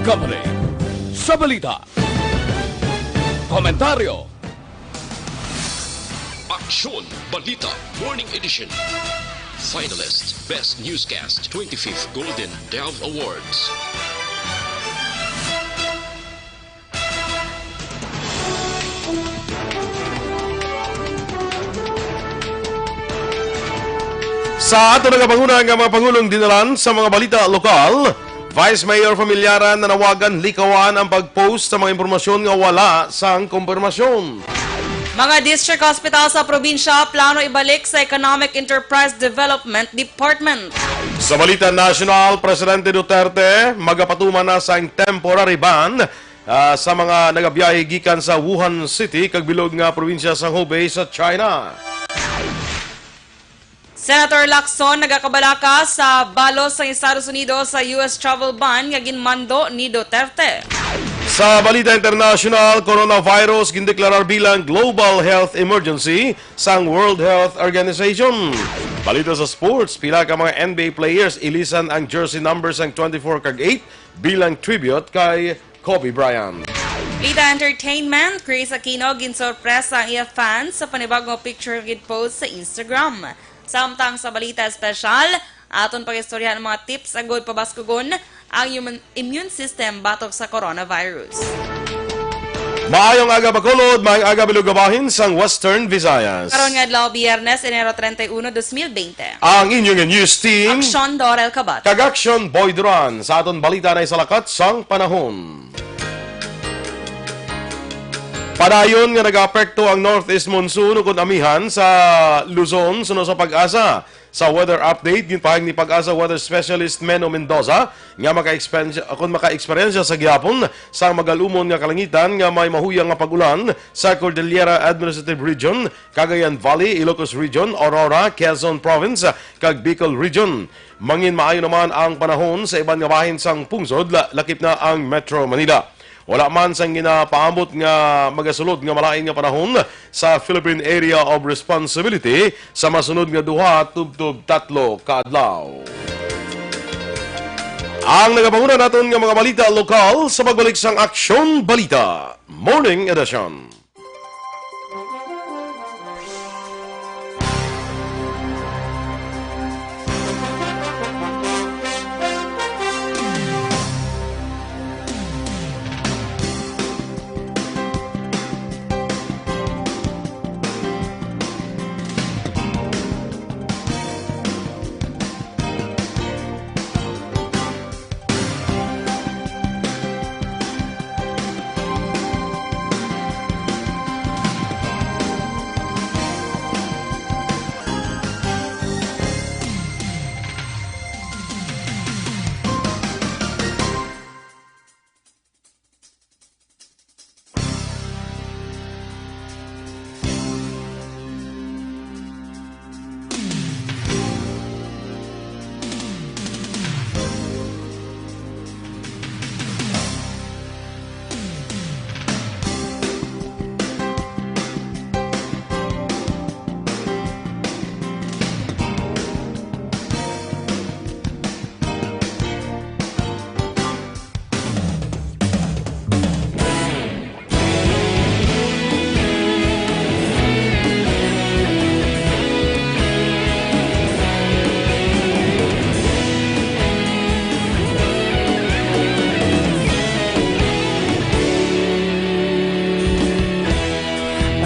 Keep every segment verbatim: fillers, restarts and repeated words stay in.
Company. Sa balita, komentaryo, Aksyon Balita Morning Edition. Finalist, Best Newscast, twenty-fifth Golden Dove Awards. Sa ato nagapanguna nga mga pangulong dinalan sa mga balita lokal, Vice Mayor Familiaran nanawagan likawan ang pag-post sa mga impormasyon nga wala sang kumpirmasyon. Mga district hospital sa probinsya plano ibalik sa Economic Enterprise Development Department. Sa balita nasyonal, Presidente Duterte magapatuman na sang temporary ban, ah, sa mga nagabiyahe gikan sa Wuhan City kag bilog nga probinsya sa Hubei sa China. Senator Lacson nagakabalaka sa balos sang Estados Unidos sa U S travel ban nga ginmando ni Duterte. Sa balita internasyonal, coronavirus gindeklarar bilang global health emergency sang World Health Organization. Balita sa sports, pila ka mga N B A players ilisan ang jersey number sang twenty-four kag eight bilang tribute kay Kobe Bryant. Balita entertainment, Kris Aquino ginsorpresa ang iya fans sa panibag-o nga picture nga gin-post sa Instagram. Samtang sa balita espesyal, aton pag-istoryahan ang mga tips agud pabaskugon ang human immune system batok sa coronavirus. Maayong aga, Bacolod, maayong aga, bilog nga bahin sang Western Visayas. Karon nga adlaw, Biyernes, Enero treinta y uno, dos mil veinte. Ang inyo nga news team, Aksyon Dorel Kabat. Kag Aksyon Boy Duran. Sa aton balita na isalakat sang panahon. Padayon nga nagaapekto ang northeast monsoon ukon amihan sa Luzon, suno sa PAGASA. Sa weather update, ginpahayag ni PAGASA weather specialist Meno Mendoza nga maka-expen-, kung maka-eksperyensya sa gihapon sa magalumon nga kalangitan nga may mahuyang nga pag-ulan sa Cordillera Administrative Region, Cagayan Valley, Ilocos Region, Aurora, Quezon Province, kag Bicol Region. Mangin maayo naman ang panahon sa iban nga bahin sang pungsod, la-, lakip na ang Metro Manila. Wala man sang ginapaambot nga magasulod nga malain nga panahon sa Philippine Area of Responsibility sa masunod nga duha tubtob tatlo ka adlaw. Ang nagapanguna naton nga mga balita lokal sa pagbalik sang Aksyon Balita Morning Edition.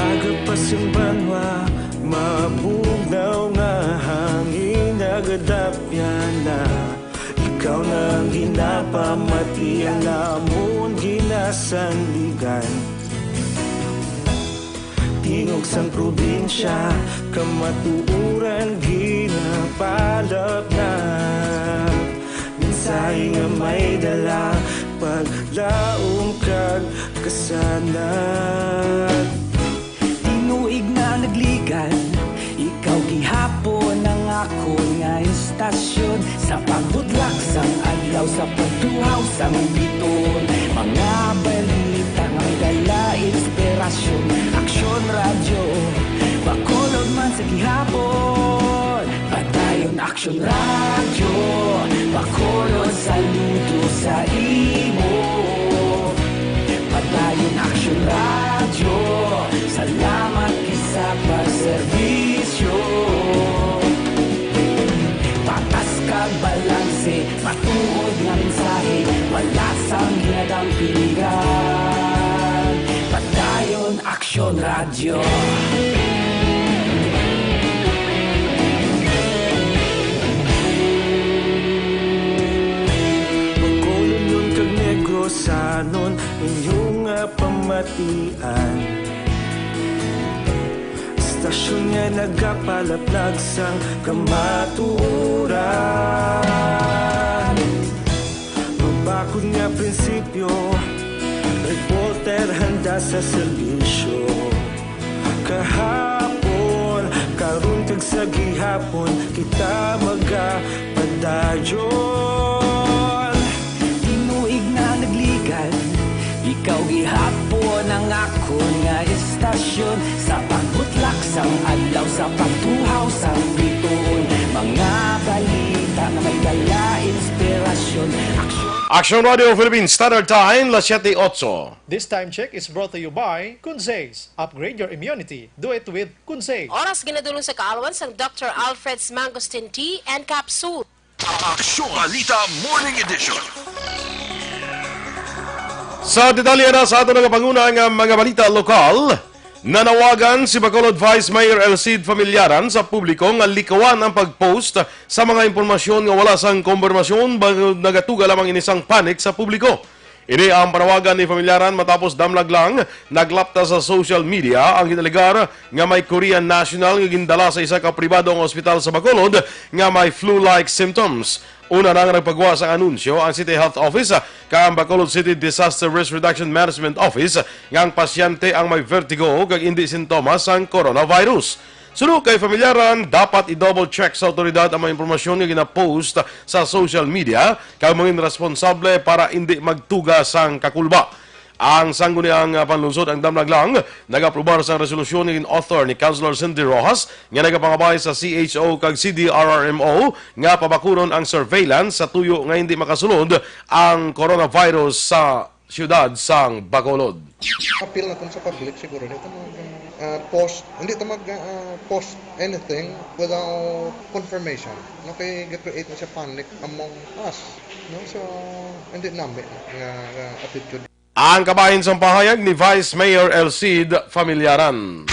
Aga pa sing banwa, mabugnaw nga hangin nagadapyan na. Ikaw na ang ginapamati, ang amon ginasandigan. Tingog sang probinsya, kamatuoran ginapalapnap. Mensahe nga may dala, paglaom kag kasanag. Tinuig na nagligan, ikaw gihapon ang akon nga istasyon. Sa pagbudlak sang adlaw, sa pagtuhaw sang biton, mga balita nga may dala inspirasyon. Aksyon Radyo, Bacolod man sa gihapon. Padayon Aksyon Radyo, Bacolod, saludo sa imo. Pilihan, Padayon Aksyon Radyo. Bacolodnon kag Negrosanon, inyo nga pamatian. Istasyon nga nagapalaplag sang kamatuoran. Mabakod nga prinsipyo, reporter handa sa serbisyo. Kahapon, karon kag sa gihapon, kita magapadayon. Tinuig na nagligad, ikaw gihapon ang akon nga istasyon. Sa pagbutlak sang adlaw, sa pagtuhaw sang bituon, mga balita nga may dala inspirasyon, aksyon. Action Radio Philippines Standard Time, las siete otso. This time check is brought to you by Kunzes. Upgrade your immunity. Do it with Kunzes. Oras ginadulong sa kaalwan sang Doctor Alfred's Mangosteen Tea and Capsule. Aksyon Balita Morning Edition. Sa detalye na sa aton nagapanguna nga mga balita lokal, nanawagan si Bacolod Vice Mayor Elcid Familiaran sa publiko nga likawan ang pag-post sa mga impormasyon nga wala sang kumpirmasyon, bangod nagatuga lamang ini sang panic sa publiko. Ini ang panawagan ni Familiaran matapos damlag lang naglapta sa social media ang ginalegar nga may Korean national nga gindala sa isa ka pribado nga ospital sa Bacolod nga may flu-like symptoms. Una na nga nagpagwa sang anunsyo ang City Health Office kag ang Bacolod City Disaster Risk Reduction Management Office nga ang pasyente ang may vertigo kag indi sintomas sang coronavirus. Suno kay Familiaran, dapat i-double check sa awtoridad ang mga impormasyon nga gina-post sa social media kag mangin responsable para indi magtuga sang kakulba. Ang sangguniang, ah, panlungsod, ang damlag lang, nag-aprobar sang resolusyon nga gin-author ni Councilor Cindy Rojas nga nagapangabay sa C H O kag C D R R M O nga pabakuron ang surveillance sa tuyo nga hindi makasulod ang coronavirus sa siyudad sang Bacolod. Appeal naton sa public siguro, hindi ta mag, ah, post, hindi ta mag, ah, post anything without confirmation. No, kay ga-create na siya panic among us, no? So, hindi nami nga, nga attitude. Ang kabahin sang pahayag ni Vice Mayor Elcid Familiaran.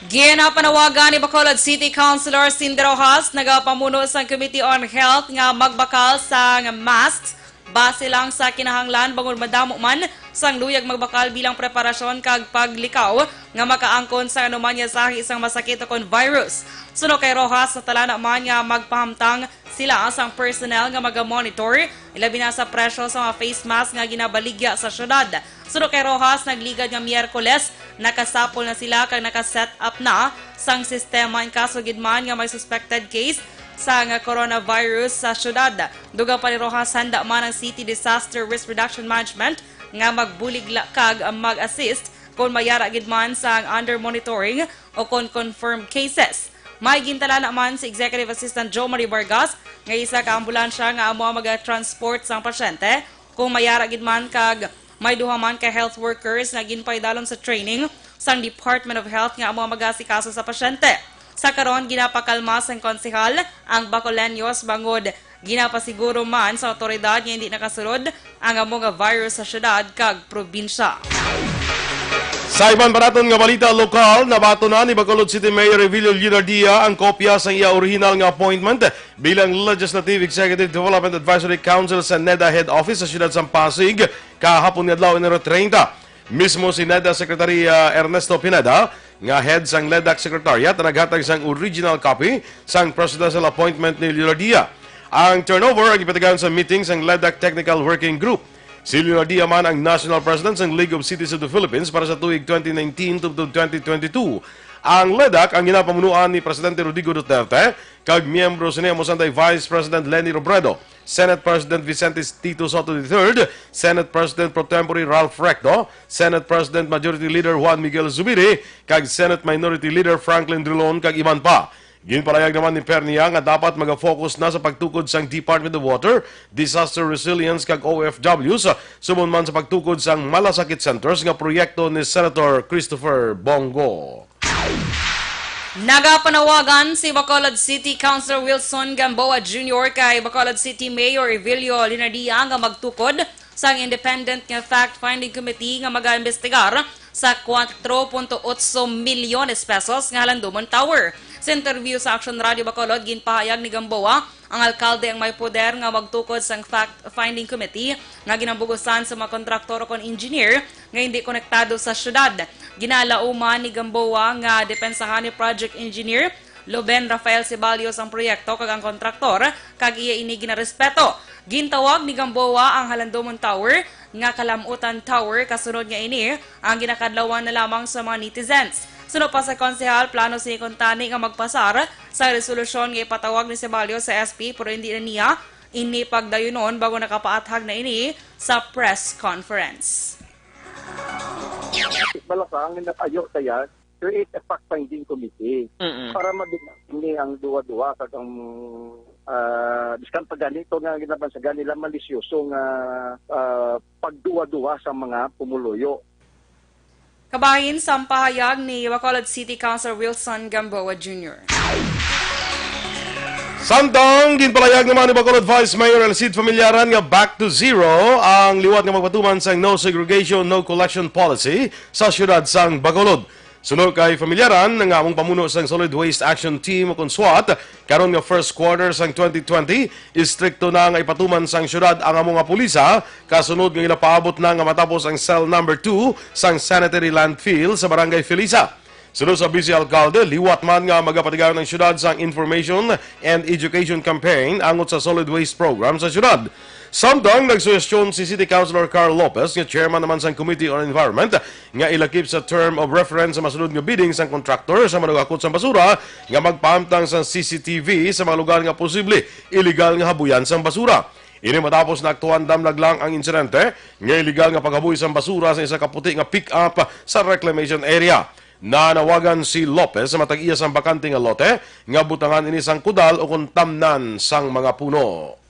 Ginapanawagan ni Bacolod City Councilor Cindy Rojas, nagapamuno sang Committee on Health, nga magbakal sang masks base lang sa kinahanglan, bangod madamo man sang luyag magbakal bilang preparasyon kag paglikaw nga makaangkon sa anuman nga sahi sang masakit ukon virus. Suno kay Rojas, natalana man nga magpahamtang sila sang personnel nga maga-monitor, ilabi na sa presyo sa mga face mask nga ginabaligya sa syudad. Suno kay Rojas, nagligad nga Miyerkules, nakasapol na sila kag naka-set up na sang sistema in kaso gid man nga may suspected case sang coronavirus sa syudad. Dugang pa ni Rojas, handa man ang City Disaster Risk Reduction Management nga magbulig la-, kag mag-assist kon may ara gid man sang under monitoring o kon confirmed cases. May gintalana man si Executive Assistant Jo Marie Vargas nga isa ka ambulansya nga amo ang maga-transport sang pasyente kung may ara gid man kag may duha man ka health workers nga ginpaidalom sa training sang Department of Health nga amo ang mag-asikaso sa pasyente. Sa karon, ginapakalma sang konsehal ang Bacoleños bangod ginapasiguro man sa awtoridad nga hindi nakasulod ang amo nga virus sa syudad kag probinsya. Sa iban pa naton nga balita lokal, nabaton na ni Bacolod City Mayor Evilio Leonardia ang kopya sa iya original nga appointment bilang Legislative Executive Development Advisory Council sa NEDA Head Office sa siyudad sang Pasig kahapon nga adlaw, Enero treinta. Mismo si NEDA Secretary, ah, Ernesto Pineda, nga head sang LEDAC Secretariat, ang naghatag sang original copy sang presidential appointment ni Leonardia. Ang turnover ang gipatigayon sa meeting sang LEDAC Technical Working Group. Si Leonardia man ang National President sang League of Cities of the Philippines para sa tuig twenty nineteen tubtob twenty twenty-two. Ang LEDAC ang ginapamunuan ni Presidente Rodrigo Duterte kag miyembro sini amo sanday Vice President Leni Robredo, Senate President Vicente Tito Sotto the third, Senate President Pro Tempore Ralph Recto, Senate President Majority Leader Juan Miguel Zubiri, kag Senate Minority Leader Franklin Drilon, kag iban pa. Ginpalayag naman ni Pernia nga dapat maga-focus na sa pagtukod sang Department of Water, Disaster Resilience, kag O F Ws, subong man sa pagtukod sang Malasakit Centers nga proyekto ni Senator Christopher Bong Go. Nagapanawagan si Bacolod City Councilor Wilson Gamboa Junior kay Bacolod City Mayor Evilio Leonardia nga magtukod sang independent nga fact-finding committee nga magaimbestigar sa kuwatro punto otso milyones pesos nga Halandomon Tower. Sa interview sa Action Radio Bacolod, ginpahayag ni Gamboa, ang alkalde ang may poder nga magtukod sang fact-finding committee nga ginabugusan sa mga kontraktor o kon engineer nga hindi konektado sa syudad. Ginalauman ni Gamboa nga depensahan ni project engineer Loben Rafael Ceballos ang proyekto kag ang kontraktor, kag iya ini ginarespeto. Gintawag ni Gamboa ang Halandomon Tower nga Kalamutan Tower, kasunod nga ini ang ginakadlawan na lamang sa mga netizens. Suno pa sa konsehal, plano sini kuntani nga magpasar sa resolusyon nga ipatawag ni Ceballos sa S P, pero hindi na niya ini pagdayunon bago nakapaathag na ini sa press conference. Balasang na ayo kaya create a fact-finding committee Mm-mm. para mabinangi ang duwa-duwa kag ang ah, biskan pa ganito nga ginabansagan nila malisyoso nga ah, pagduwa-duwa sa mga pumuluyo. Kabahin sang pahayag ni Bacolod City Councilor Wilson Gamboa Junior. Samtang ginpalayag naman ni Bacolod Vice Mayor El Cid Familiaran nga back to zero ang liwat nga magpatuman sang no segregation, no collection policy sa siyudad sang Bacolod. Suno kay Familiaran, nga among pamuno sang Solid Waste Action Team o kon SWAT, karon nga first quarter sang twenty twenty, istrikto na nga ipatuman sang siyudad ang amo nga pulisa, kasunod nga ginapaabot na nga matapos ang cell number two sang sanitary landfill sa Barangay Felisa. Suno sa Vice Alkalde, liwat man nga magapatigayon ang siyudad sang Information and Education Campaign angot sa solid waste program sa siyudad. Samtang nagsuhestyon si City Councilor Carl Lopez, nga chairman naman sang Committee on Environment, nga ilakip sa term of reference sa masunod nga bidding sang kontraktor sa manugakot sang basura nga magpahamtang sang C C T V sa mga lugar nga posible iligal nga habuyan sang basura. Ini matapos naaktuhan damlag lang ang insidente nga iligal nga paghaboy sang basura sa isa ka puti nga pick-up sa reclamation area. Nanawagan si Lopez sa matag-iya sang bakante nga lote nga butangan ini sang kudal o kon tamnan sang mga puno.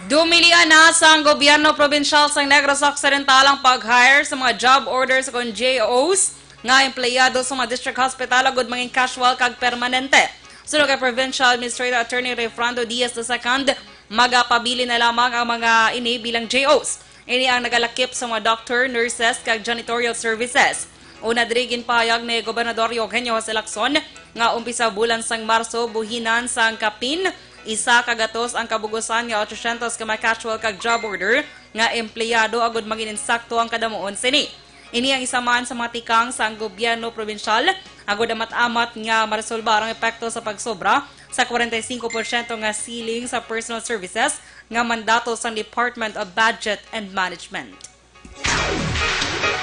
Dumilian na sang gobyerno probinsyal sang Negros Occidental ang pag-hire sa mga job orders kon J Os nga empleyado sa mga district hospital agud mangin casual kag permanente. Suno kay Provincial Administrator Attorney Rayfrando Diaz the second, magapabilin na lamang ang mga ini bilang J Os. Ini ang nagalakip sa mga doctor, nurses, kag janitorial services. Una diri, ginpahayag ni Gobernador Eugenio Jose Lacson nga umpisa bulan sang Marso, buhinan sang kapin isa ka gatos ang kabugusan nga otsosyentos ka mga casual kag job order nga empleyado agud mangin insakto ang kadamuon sini. Ini ang isa man sa mga tikang sang gobyerno probinsyal agud amat-amat nga maresolbar ang epekto sa pagsobra sa kwarenta y cinco porsyento nga ceiling sa personal services nga mandato sang Department of Budget and Management.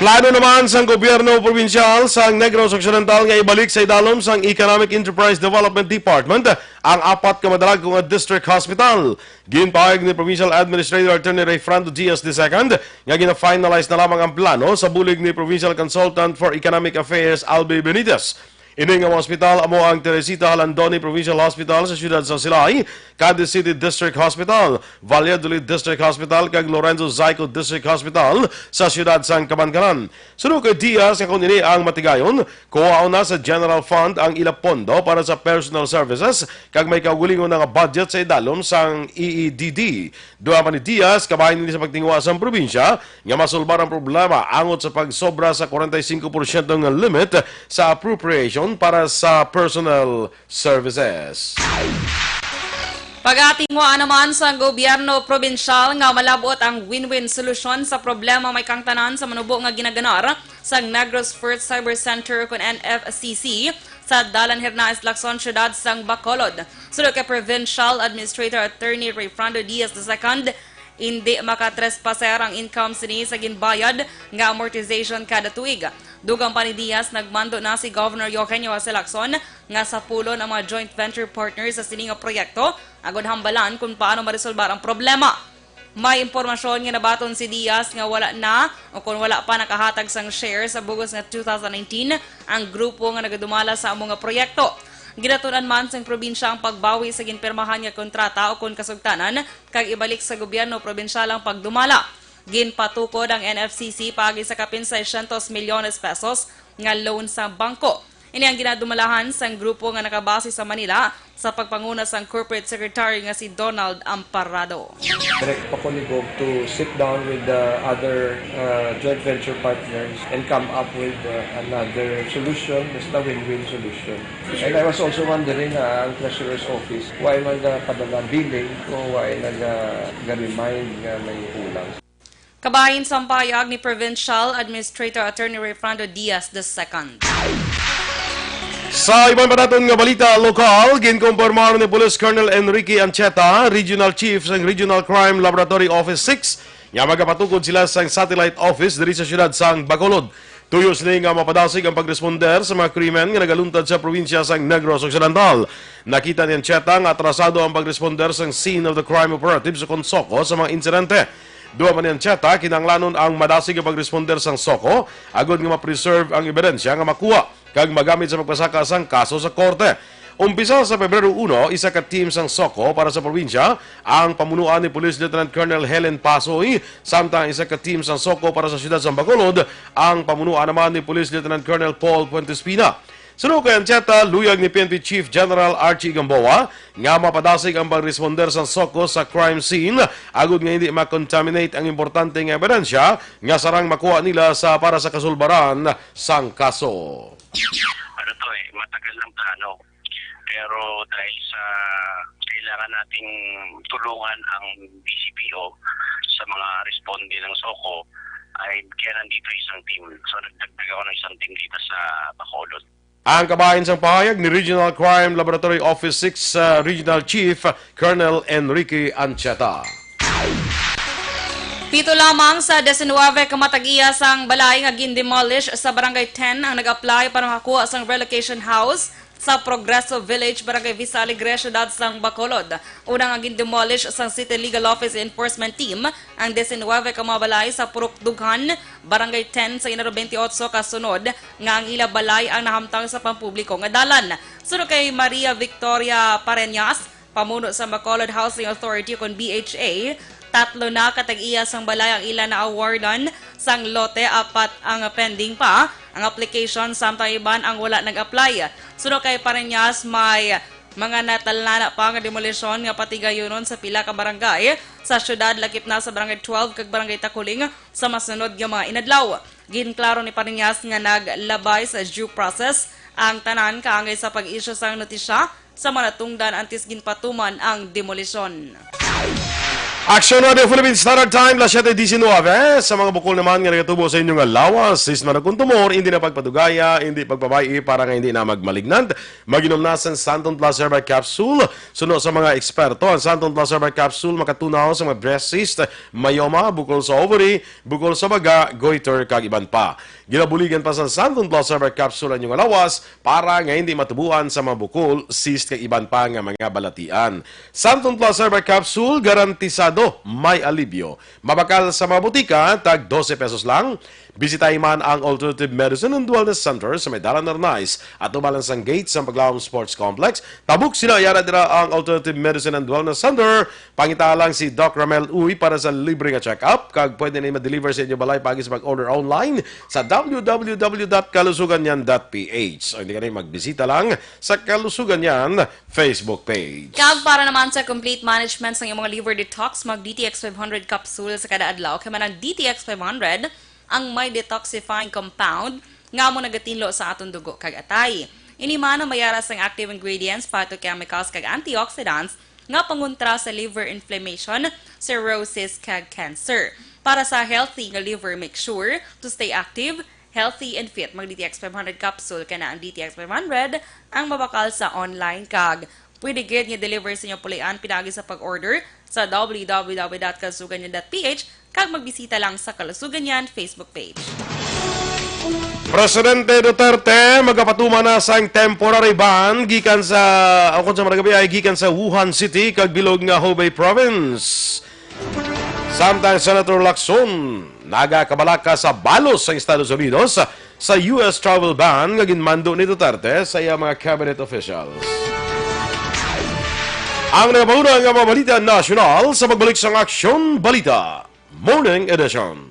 Plano naman sang gobyerno probinsyal sang Negros Occidental nga ibalik sa idalom sang Economic Enterprise Development Department ang apat ka madalagko nga district hospital. Ginpahayag ni Provincial Administrator Attorney Rayfrando Diaz the second nga gina-finalize na lamang ang plano sa bulig ni Provincial Consultant for Economic Affairs Albi Benitez. Ini nga mga ospital amo ang Teresita Jalandoni Provincial Hospital sa siyudad sa Silay, Cadiz City District Hospital, Valladolid District Hospital, kag Lorenzo Zayco District Hospital sa siyudad sang Kabankalan. Suno kay Diaz nga kon ini ang matigayon, kuhaon na sa general fund ang ila pondo para sa personal services kag may kaugalingon na nga budget sa idalom sang E E D D. Duha pa ni Diaz, kabahin ini sa pagtinguha sang probinsya nga masulbar ang problema angot sa pagsobra sa kwarenta y cinco porsyento nga limit sa appropriation para sa personal services. Pagatinguha naman sa gobyerno probinsyal nga malab-ot ang win-win solusyon sa problema may kangtanan sa manubo nga ginaganar sa Negros First Cyber Center kon N F C C sa Dalan Hernaez Lacson, siyudad sang Bacolod. Suno kay Provincial Administrator Attorney Rayfrando Diaz the second, indi makatrespasser ang income sini sa ginbayad nga amortization kada tuig. Dugang pa ni Diaz, nagmando na si Governor Eugenio Jose Lacson nga sapulon ang mga joint venture partners sa sini nga proyekto agud hambalan kung paano maresolbar ang problema. May impormasyon nga nabaton si Diaz nga wala na o kung wala pa nakahatag sang share sa bugos nga two thousand nineteen ang grupo nga nagadumala sa amo nga proyekto. Ginatun-an man sang probinsya ang pagbawi sa ginpirmahan nga kontrata o kon kasugtanan kag ibalik sa gobyerno probinsyal ang pagdumala. Ginpatukod ang N F C C paagi sa kapin seiscientos milyones pesos nga loan sa bangko. Ini ang ginadumalahan sang grupo nga nakabase sa Manila sa pagpanguna sang Corporate Secretary nga si Donald Amparado. Direct Pakuligog to sit down with the other uh, joint venture partners and come up with uh, another solution. Basta win-win solution. And I was also wondering uh, ang Treasurer's Office, why man nagpadala billing o why nag-remind nga may kulang. Kabahin sang pahayag ni Provincial Administrator Attorney Rayfrando Diaz the second. Sa iban pa naton nga balita lokal, ginkumpirmar ni Police Colonel Enrique Ancheta, Regional Chief sang Regional Crime Laboratory Office six, nga magapatukod sila sang satellite office diri sa siyudad sang Bacolod. Tuyo sini nga mapadasig ang pagresponder sa mga krimen nga nagaluntad sa probinsya sang Negros Occidental. Nakita ni Ancheta nga atrasado ang pagresponder sang scene of the crime operatives o kon SOCO sa mga insidente. Duwa man ni Ancheta, kinahanglanon ang madasig nga pagresponder sang SOCO agod nga ma-preserve ang ebidensya nga makuha kag magamit sa pagpasaka sang kaso sa korte. Umpisa sa Pebrero uno, isa ka team sang SOCO para sa probinsya ang pamunuan ni Police Lieutenant Colonel Helen Pasoy, samtang isa ka team sang SOCO para sa siyudad sang Bacolod ang pamunuan naman ni Police Lieutenant Colonel Paul Fuentespina. Suno kay Ancheta, luyag ni P N P Chief General Archie Gamboa nga mapadasig ang pagresponder sang SOCO sa crime scene agod nga hindi ma-contaminate ang importante nga ebidensya nga sarang makuha nila sa para sa kasulbaran sang kaso. Ano to eh, matagal ng plano. Pero dahil sa kailangan nating tulungan ang D C P O sa mga responde ng SOCO, ay kaya nandito isang team. So nagdagdag ako ng isang team dito sa Bacolod. Ang kabahin sang pahayag ni Regional Crime Laboratory Office six uh, Regional Chief Colonel Enrique Ancheta. Pito lamang sa diecinuebe ka matag-iya sang balay nga gindemolish sa Barangay ten ang nag-apply para makakuha sang relocation house sa Progreso Village, Barangay Vista Alegre, siyudad sang Bacolod. Una nga gindemolish sang City Legal Office Enforcement Team ang diecinuebe ka mga balay sa Purok Dughan, Barangay ten sa Enero twenty-eight ka sunod nga ang ila balay ang nahamtang sa pampubliko nga dalan. Suno kay Maria Victoria Pareñas, pamuno sa Bacolod Housing Authority kon B H A, tatlo na ka tag-iya sang balay ang ila na-awardan sang lote, apat ang pending pa ang application, samtang iban ang wala nag-apply. Suno kay Pareñas, may mga natalana pa nga demolisyon nga patigayunon sa pila ka barangay sa siyudad, lakip na sa Barangay twelve kag Barangay Taculing sa masunod nga mga inadlaw. Ginklaro ni Pareñas nga naglabay sa due process ang tanan kaangay sa pag-issue sang notisya sa mga natungdan antes ginpatuman ang demolisyon. Aksyon Radio Philippine Standard Time, las siete diecinueve. Sa mga bukol naman nga nagatubo sa inyo nga lawas, sis man kung tumor, hindi na pagpadugaya, hindi pagpabay para nga hindi na magmalignant. Mag-inom na sa Santon Plus Herbal Capsule. Suno sa mga eksperto, ang Santon Plus Herbal Capsule makatunaw sa mga breast cyst, myoma, bukol sa ovary, bukol sa baga, goiter, kag iban pa. Ginabuligan pa sa Santon Plus Herbal Capsule ang inyong lawas para nga hindi matubuan sa mga bukol, cyst, kag iban pa nga mga balatian. Santon Plus Herbal Capsule, garantisado may alibyo. Mabakal sa mga butika, tag dose pesos lang. Bisitahi man ang Alternative Medicine and Wellness Center sa may Dalan Arnaiz, at tubalan sang gate sa Paglaom Sports Complex. Tabok sila, yara dira ang Alternative Medicine and Wellness Center. Pangita lang si Doc Ramel Uy para sa libre nga check-up, kag pwede na ma-deliver sa inyo balay pagi sa pag-order online sa w w w dot kalusuganyan dot p h. O hindi ka na, magbisita lang sa Kalusugan Yan Facebook page. Kag para naman sa complete management sa imong liver detox, mag D T X five hundred capsule sa kada adlaw, kay man ang D T X five hundred ang may detoxifying compound nga amo nagatinlo sa aton dugo kag atay. Ini man ang mayara sang active ingredients, phytochemicals, kag antioxidants nga pangontra sa liver inflammation, cirrhosis, kag cancer. Para sa healthy nga liver, make sure to stay active, healthy, and fit. Mag D T X five hundred capsule, kay na ang D T X five hundred ang mabakal sa online, kag pwede gid nga deliver sa inyong pulian pinaagi sa pag-order sa w w w dot kalusuganyan dot p h, kag magbisita lang sa Kalusugan Yan Facebook page. Presidente Duterte magapatuman na sang temporary ban gikan sa, o kung sa mga gabi ay gikan sa Wuhan City kag bilog nga Hubei Province. Samtang Senator Lacson nagakabalaka sa balos sa Estados Unidos sa U S travel ban nga ginmando ni Duterte sa iya mga cabinet officials. Ang nagapanguna nga mga balita nasyonal sa pagbalik sang Aksyon Balita Morning Edition.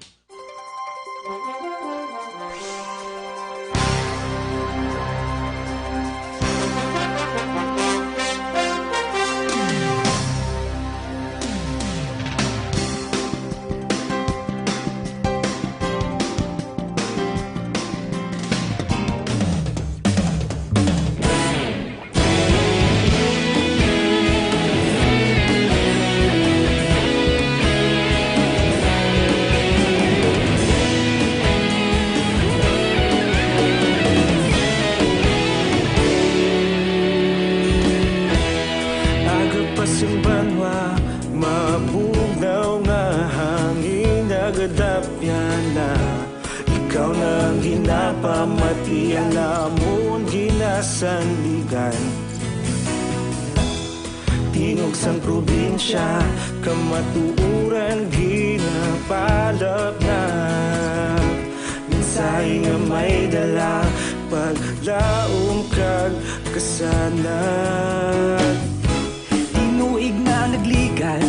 Sa banwa, mabugnaw nga hangin nagadapyan na. Ikaw na ang ginapamatian, amon ginasandigan. Tingog sang probinsya, kamatuoran ginapalapnap. Mensahe nga may dala, paglaom kag kasanag. Tinuig na nagligan,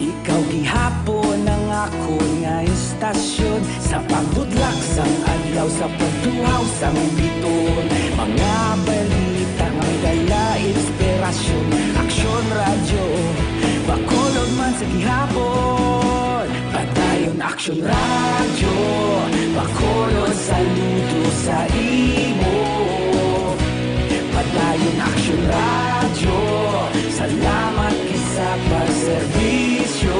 ikaw gihapon ang akon nga istasyon. Sa pagbutlak sang adlaw, sa pagtuhaw sang biton, mga balita nga may dala inspirasyon. Aksyon Radyo, Bacolod man sa gihapon. Padayon Aksyon Radyo, Bacolod, saludo sa imo. Padayon Aksyon Radyo, salamat gid sa pagserbisyo.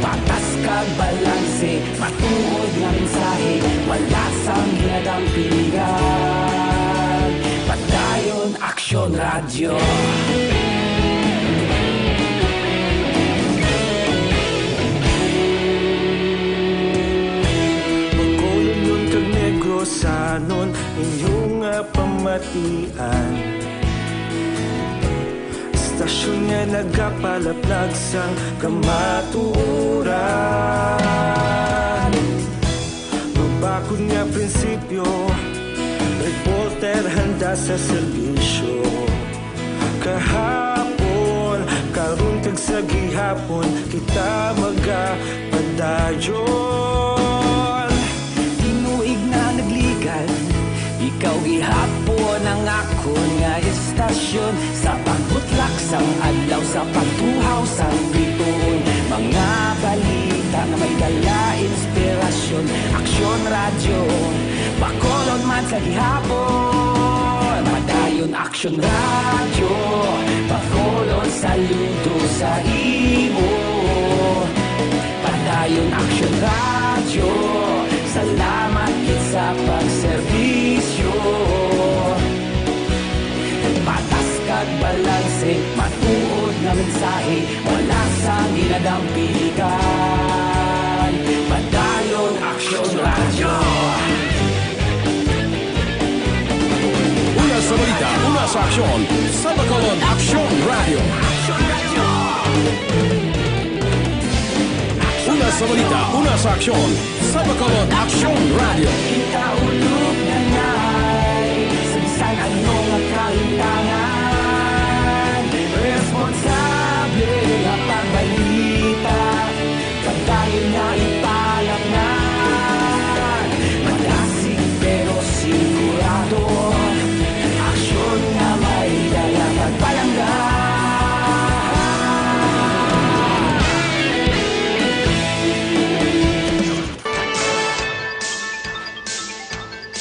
Patas kag balanse, matuod nga mensahe, wala sang ginadampigan. Padayon Aksyon Radyo. Bacolodnon kag Negrosanon, inyo nga pamatian. Istasyon nga nagapalaplag sang kamatuoran. Mabakod nga prinsipyo, reporter handa sa serbisyo. Kahapon, karon kag sa gihapon, kita magapadayon. Tinuig na nagligan, ikaw gihapon ang akon nga istasyon. Sa pagbutlak sang adlaw, sa pagtuhaw sang biton, mga balita nga may dala inspirasyon. Aksyon Radyo, Bacolod man sa gihapon. Padayon Aksyon Radyo, Bacolod, saludo sa imo. Padayon Aksyon Radyo, salamat gid sa pagserbisyo. Patas kag balanse, matuod nga mensahe, wala sang ginadampigan. Padayon Aksyon Radyo. Una sa balita, una sa aksyon, sa Bacolod Aksyon Radyo. Una sa balita, una sa aksyon, sa Bacolod Aksyon Radyo. Kita ulog na ngay, sa bisan ano nga kalintangan, responsable nga pagbalita, pagdayon nga ipalapnan. Madasig pero sigurado, aksyon nga may dala pagpalangga.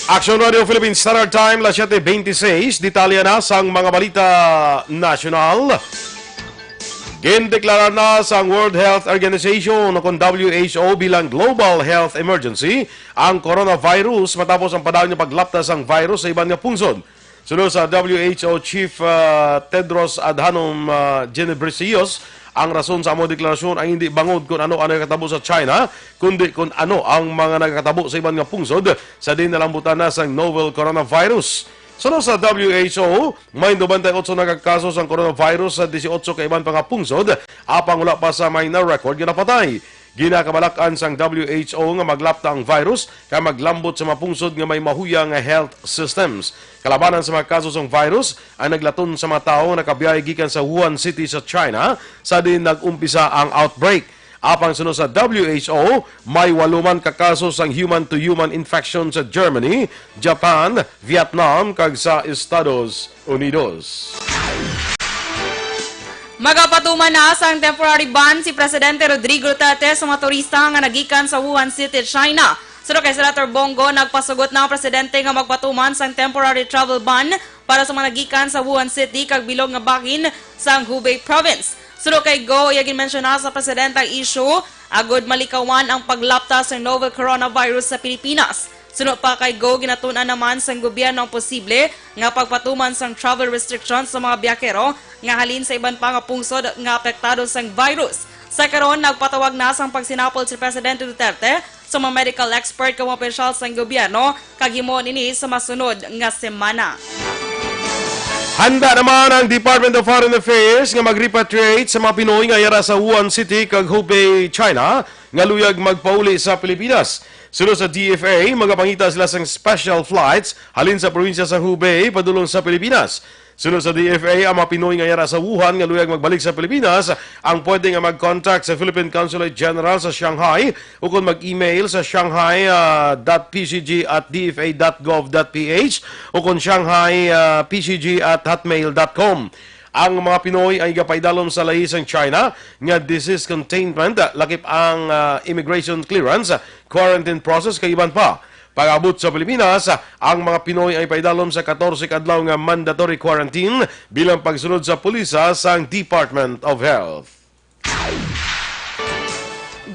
Action Radio Philippines Standard Time, las siete veintiséis. Detalye na sang mga balita nasyonal. Gindeklara na sang World Health Organization o kon W H O bilang global health emergency ang coronavirus matapos ang padayon nga paglapta sang virus sa iban nga pungsod. Suno sa W H O Chief, ah, Tedros Adhanom, ah, Ghebreyesus, ang rason sa amo deklarasyon ay hindi bangod kon ano ang nagakatabo sa China, kundi kon ano ang mga nagakatabo sa iban nga pungsod sa diin nalambutan na sang novel coronavirus. Suno sa W H O, may nobenta y otso na ka kaso sang coronavirus sa disiotso ka iban pa nga pungsod, apang wala pa sa may na-record nga napatay. Ginakabalak-an sang W H O nga maglapta ang virus kay maglambot sa mga pungsod nga may mahuya nga health systems. Kalabanan sa mga kaso sang virus ang naglaton sa mga tawo nga nakabiyahe gikan sa Wuhan City sa China, sa diin nag-umpisa ang outbreak. Apang suno sa W H O, may walo man ka kaso sang human-to-human infection sa Germany, Japan, Vietnam, kag sa Estados Unidos. Magapatuman na sang temporary ban si Presidente Rodrigo Duterte sa mga turista nga nagikan sa Wuhan City, China. Suno kay Senator Bong Go, nagpasugot na ang presidente nga magpatuman sang temporary travel ban para sa mga nagikan sa Wuhan City kag bilog nga bahin sang Hubei Province. Suno kay Go, iya ginmensyona sa presidente ang issue agud malikawan ang paglapta sa novel coronavirus sa Pilipinas. Suno pa kay Go, ginatun-an naman sang gobyerno ang posible nga pagpatuman sang travel restrictions sa mga biyahero nga halin sa iban pa nga pungsod nga apektado sang virus. Sa karon, nagpatawag na sang pagsinapol si Presidente Duterte sa mga medical expert kag mga opisyal sang gobyerno, kag himuon ini sa masunod nga semana. Handa naman ang Department of Foreign Affairs nga mag-repatriate sa mga Pinoy nga yara sa Wuhan City kag Hubei, China, nga luyag magpauli sa Pilipinas. Suno sa D F A, magapangita sila sang special flights halin sa probinsya sa Hubei padulong sa Pilipinas. Suno sa D F A, ang mga Pinoy nga yara sa Wuhan nga luyag magbalik sa Pilipinas ang pwede nga mag-contact sa Philippine Consulate General sa Shanghai ukon mag-email sa shanghai, ah, dot p c g at d f a dot gov dot p h ukon shanghai, ah, p c g at hotmail dot com. Ang mga Pinoy ang igapaidalom sa lahi sang China nga disease containment, ah, lakip ang, ah, immigration clearance, ah, quarantine process kag iban pa. Pag-abot sa Pilipinas, ang mga Pinoy ay paidalom sa katorse ka adlaw nga mandatory quarantine bilang pagsunod sa pulisa sang Department of Health.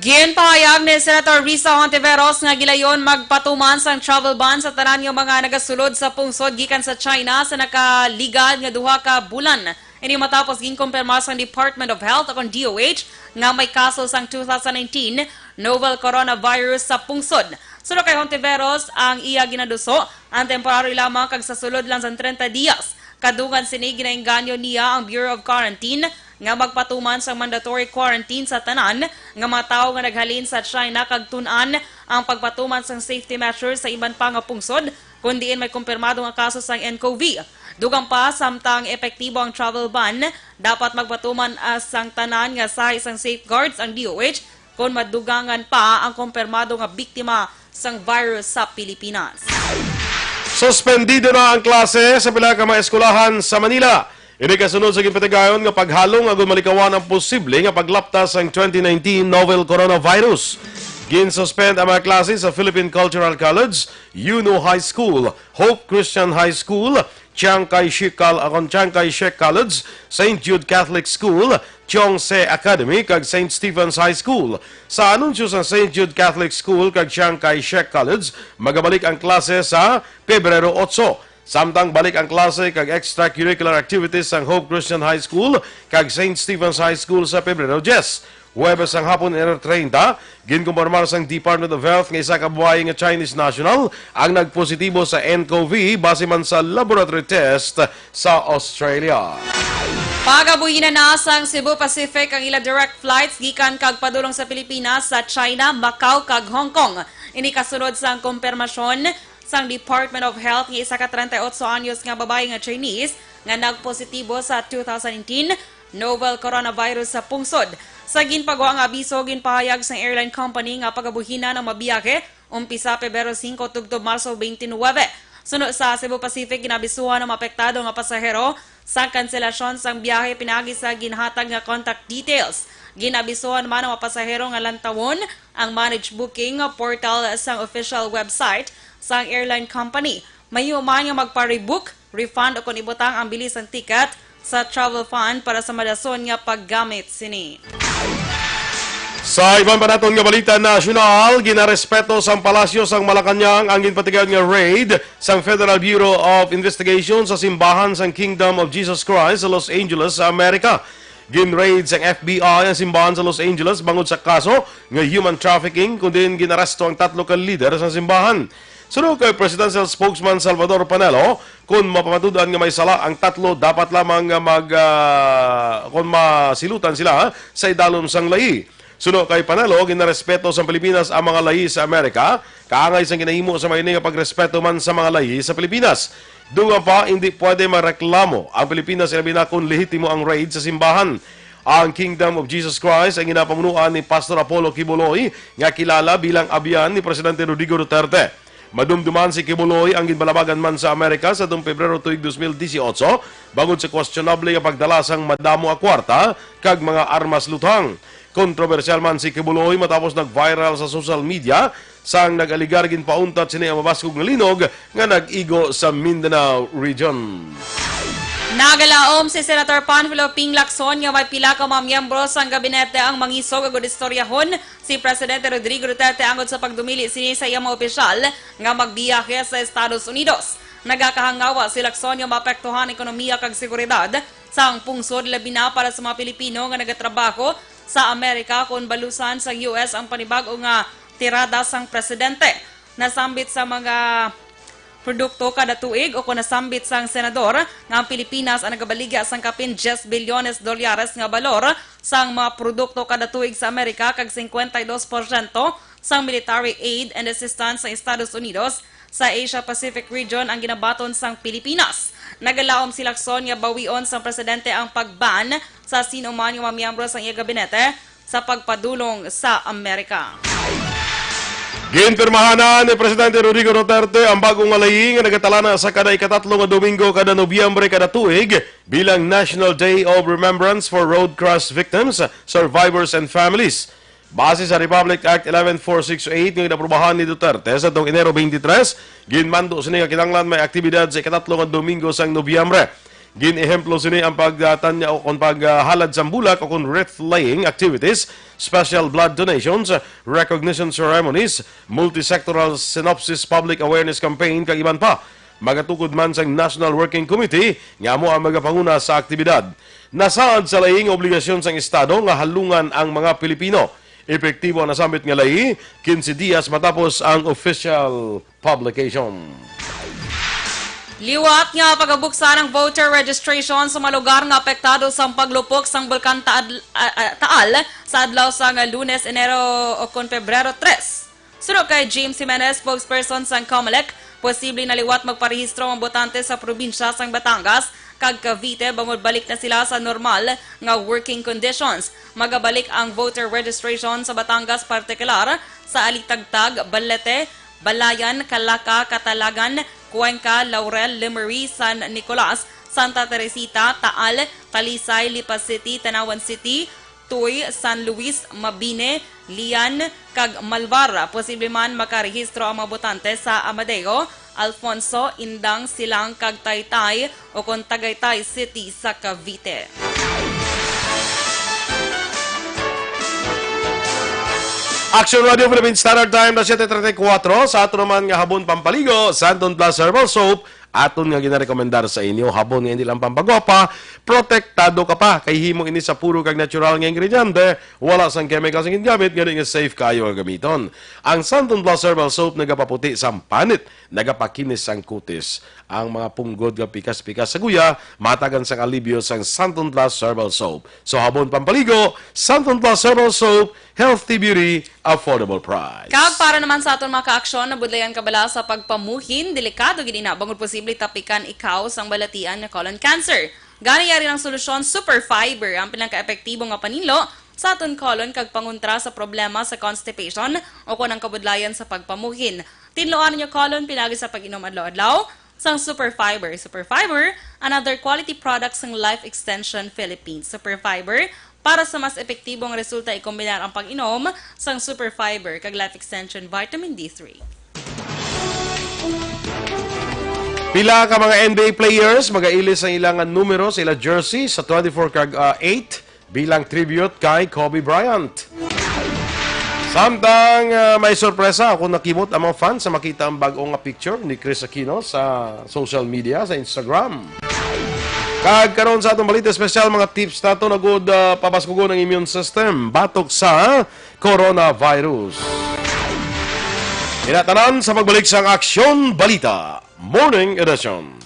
Ginpahayag ni Senator Risa Hontiveros nga gilayon magpatuman sang travel ban sa tanan nga mga nagasulod sa pungsod gikan sa China sa nakaligad nga duha ka bulan. Ini matapos ginkumpirma sang Department of Health, o kon D O H, nga may kaso sang two thousand nineteen novel coronavirus sa pungsod. Suno kay Hontiveros, ang iya ginaduso ang temporaryo lamang kag sa sulod lang sang treinta dias. Kadungan sini, ginaengganyo niya ang Bureau of Quarantine nga magpatuman sang mandatory quarantine sa tanan nga mga tawo nga naghalin sa China kag tun-an ang pagpatuman sang safety measures sa iban pa nga pungsod kon diin may kumpirmado nga kaso sang N C O V. Dugang pa, samtang epektibo ang travel ban, dapat magpatuman, ah, sang tanan nga sahi sang safeguards ang D O H kon madugangan pa ang kumpirmado nga biktima sang virus sa Pilipinas. Suspendido na ang klase sa pila ka mga eskwelahan sa Manila. Ini kasunod sa ginpatigayon nga paghalong agud malikawan ang posible nga paglapta sang twenty nineteen novel coronavirus. Ginsuspend ang mga klase sa Philippine Cultural College, Yuno High School, Hope Christian High School, Chiang Kai-shek Col-, akon Chiang Kai-shek College, Saint Jude Catholic School, Chongse Academy, kag Saint Stephen's High School. Sa anunsyo sa Saint Jude Catholic School kag Chiang Kai-shek College, magabalik ang klase sa Pebrero otso. Samtang balik ang klase kag extracurricular activities sang Hope Christian High School kag Saint Stephen's High School sa Pebrero diyes. Huwebes sang hapon, Enero treinta, ginkumpirmar sang Department of Health nga isa ka babayi nga Chinese national ang nagpositibo sa N C O V base man sa laboratory test sa Australia. Pagabuhina na sang Cebu Pacific ang ila direct flights gikan kag padulong sa Pilipinas sa China, Macau, kag Hong Kong. Ini kasunod sang kumpirmasyon sang Department of Health nga isa ka treinta y ocho anyos nga babayi nga Chinese nga nagpositibo sa two thousand nineteen novel coronavirus sa pungsod. Sa ginpagwa nga abiso, ginpahayag sang airline company nga pagabuhinan ang mabiyahe umpisa Pebrero singko tubtob Marso twenty-nine. Suno sa Cebu Pacific, ginabisuhan ang mga apektado nga pasahero sa kanselasyon sang biyahe pinaagi sa ginhatag nga contact details. Ginabisuhan man ang mga pasahero nga lantawon ang managed booking portal sang official website sang airline company. Mahimo man nga magpa-rebook, refund, o kon ibutang ang bili sang ticket sa travel fund para sa madason nga paggamit sini. Sa iban pa naton nga balita nasyonal, ginarespeto sang Palasyo sang Malacañang ang ginpatigayon nga raid sang Federal Bureau of Investigation sa simbahan sang Kingdom of Jesus Christ sa Los Angeles sa Amerika. Gin-raid sang F B I ang simbahan sa Los Angeles bangod sa kaso nga human trafficking, kun diin gin-aresto ang tatlo ka lider sa simbahan. Suno kay Presidential Spokesman Salvador Panelo, kun mapamatud-an nga may sala ang tatlo, dapat lamang nga mag, ah, kun masilutan sila sa idalom sang layi. Suno kay Panelo, ginarespeto sa Pilipinas ang mga layi sa Amerika, kaangay sang ginahimo sa may nga pagrespeto man sa mga layi sa Pilipinas. Dugang pa, hindi pwede mareklamo ang Pilipinas, ilabi na kung lehitimo ang raid sa simbahan. Ang Kingdom of Jesus Christ ang ginapamunuan ni Pastor Apollo Quiboloy, nga kilala bilang abyan ni Presidente Rodrigo Duterte. Madumduman si Quiboloy ang ginbalabagan man sa Amerika sa tuong Pebrero tuig dos mil dieciocho, bangod sa questionable nga pagdala sang madamo nga kwarta kag mga armas luthang. Kontrobersyal man si Quiboloy matapos nag-viral sa social media sang nag-alegar ginpauntat sini ang mabaskog nga linog nga nag-igo sa Mindanao Region. Nagalaom si Senator Panfilo Ping Lacson nga may pila ka mga miyembro sang gabinete ang mangisog agud istoryahon si Presidente Rodrigo Duterte angod sa pagdumili sini sa iya mga opisyal nga magbiyahe sa Estados Unidos. Nagakahangawa si Lacson nga maapektuhan ang ekonomiya kag seguridad sang pungsod, labi na para sa mga Pilipino nga nagatrabaho sa Amerika, kon balusan sang U S ang panibag-o nga tirada sang presidente. Nasambit sa mga produkto kada tuig, o kon nasambit sang senador nga ang Pilipinas ang nagabaligya sang kapin diyes bilyones dolyares nga balor sang mga produkto kada tuig sa Amerika kag singkwenta y dos porsyento sang military aid and assistance sa Estados Unidos sa Asia-Pacific region ang ginabaton sang Pilipinas. Nagalaom si Lacson nga bawion sang presidente ang pag-ban sa sino man nga mga miyembro sang iya gabinete sa pagpadulong sa Amerika. Ginpirmahanan ni Presidente Rodrigo Duterte ang bag-o nga layi nga nagatalana sa kada ikatatlo nga Domingo kada Nobyembre kada tuig bilang National Day of Remembrance for Road Crash Victims, Survivors, and Families. Base sa Republic Act eleven four six eight nga ginaprobahan ni Duterte sa tong Enero twenty-three, ginmando sini nga kinahanglan may aktibidad sa ikatatlo nga Domingo sang Nobyembre. Gin-ehemplo sini ang pagtanya o kon paghalad sang bulak o kon wreath laying activities, special blood donations, recognition ceremonies, multi-sectoral synopsis public awareness campaign, kag iban pa. Magatukod man sang National Working Committee nga amo ang magapanguna sa aktibidad. Nasaad sa laing obligasyon sang Estado nga halungan ang mga Pilipino. Epektibo ang nasambit nga layi, quince dias matapos ang official publication. Liwat nga pagabuksan ang voter registration sa mga lugar nga apektado sang paglupok sang Bulkan Taad-, ah, ah, Taal sa adlaw sang Lunes, Enero o kon Pebrero tres. Suno kay James Jimenez, spokesperson sang Comelec, posible na liwat magparehistro ang botante sa probinsya sang Batangas kag Cavite bangod balik na sila sa normal nga working conditions. Magabalik ang voter registration sa Batangas, partikular sa Alitagtag, Balete, Balayan, Calaca, Catalagan, Cuenca, Laurel, Lemery, San Nicolas, Santa Teresita, Taal, Talisay, Lipa City, Tanauan City, Tuy, San Luis, Mabini, Lian, kag Malvar. Posible man makarehistro ang mga botante sa Amadeo, Alfonso, Indang, Silang, kag Taytay o kon Tagaytay City sa Cavite. Action Radio Philippine Standard Time na siyete treinta y cuatro. Sa ato naman nga habon pampaligo, Santon Plus Herbal Soap, aton nga ginarekomendar sa inyo. Habon nga hindi lang pampagwapa, protektado ka pa. Kay himo ini sa puro kag natural nga ingrediente, wala sang chemicals ang gingamit, gani nga safe kayo nga gamiton. Ang Santon Plus Herbal Soap nagapaputi sang panit, nagapakinis sang kutis. Ang mga punggod nga pikas-pikas sa guya, matagan sang alibyo sang Santon Plus Herbal Soap. So, habon pampaligo, Santon Plus Herbal Soap, healthy beauty, affordable price. Kag para naman sa aton mga ka-aksyon, nabudlayan ka bala sa pagpamuhin? Delikado gid ina, bangod posible tapikan ikaw sang balatian nga colon cancer. Gani, yari ang solusyon, Super Fiber, ang pinakaepektibo nga paninlo sa aton colon kag pangontra sa problema sa constipation o kon ang kabudlayan sa pagpamuhin. Tinluan ninyo colon pinagi sa pag-inom adlaw-adlaw sang Super Fiber. Super Fiber, another quality product sang Life Extension Philippines. Super Fiber, para sa mas epektibong resulta, ikombinar ang pag-inom sang Super Fiber kag Life Extension Vitamin D three. Pila ka mga N B A players magailis ang ilang numero sa ila jersey sa twenty-four kag, ah, eight bilang tribute kay Kobe Bryant. Samtang, ah, may sorpresa, ako nakimot ang mga fans sa makita ang bag-o nga picture ni Kris Aquino sa social media, sa Instagram. Kag karon sa atong balita espesyal, mga tips nato na gud, ah, pabaskugon ang immune system batok sa coronavirus. Inatanan sa pagbalik sang Aksyon Balita Morning Edition.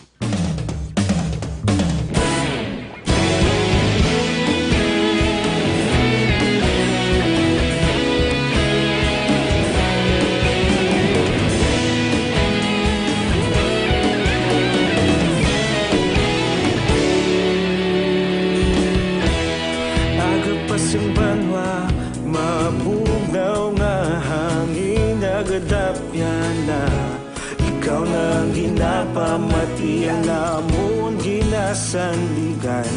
Aga pa sing banwa, mabugnaw nga hangin, nagadapyan na. Ikaw na ang ginapamati, ang amon ginasandigan.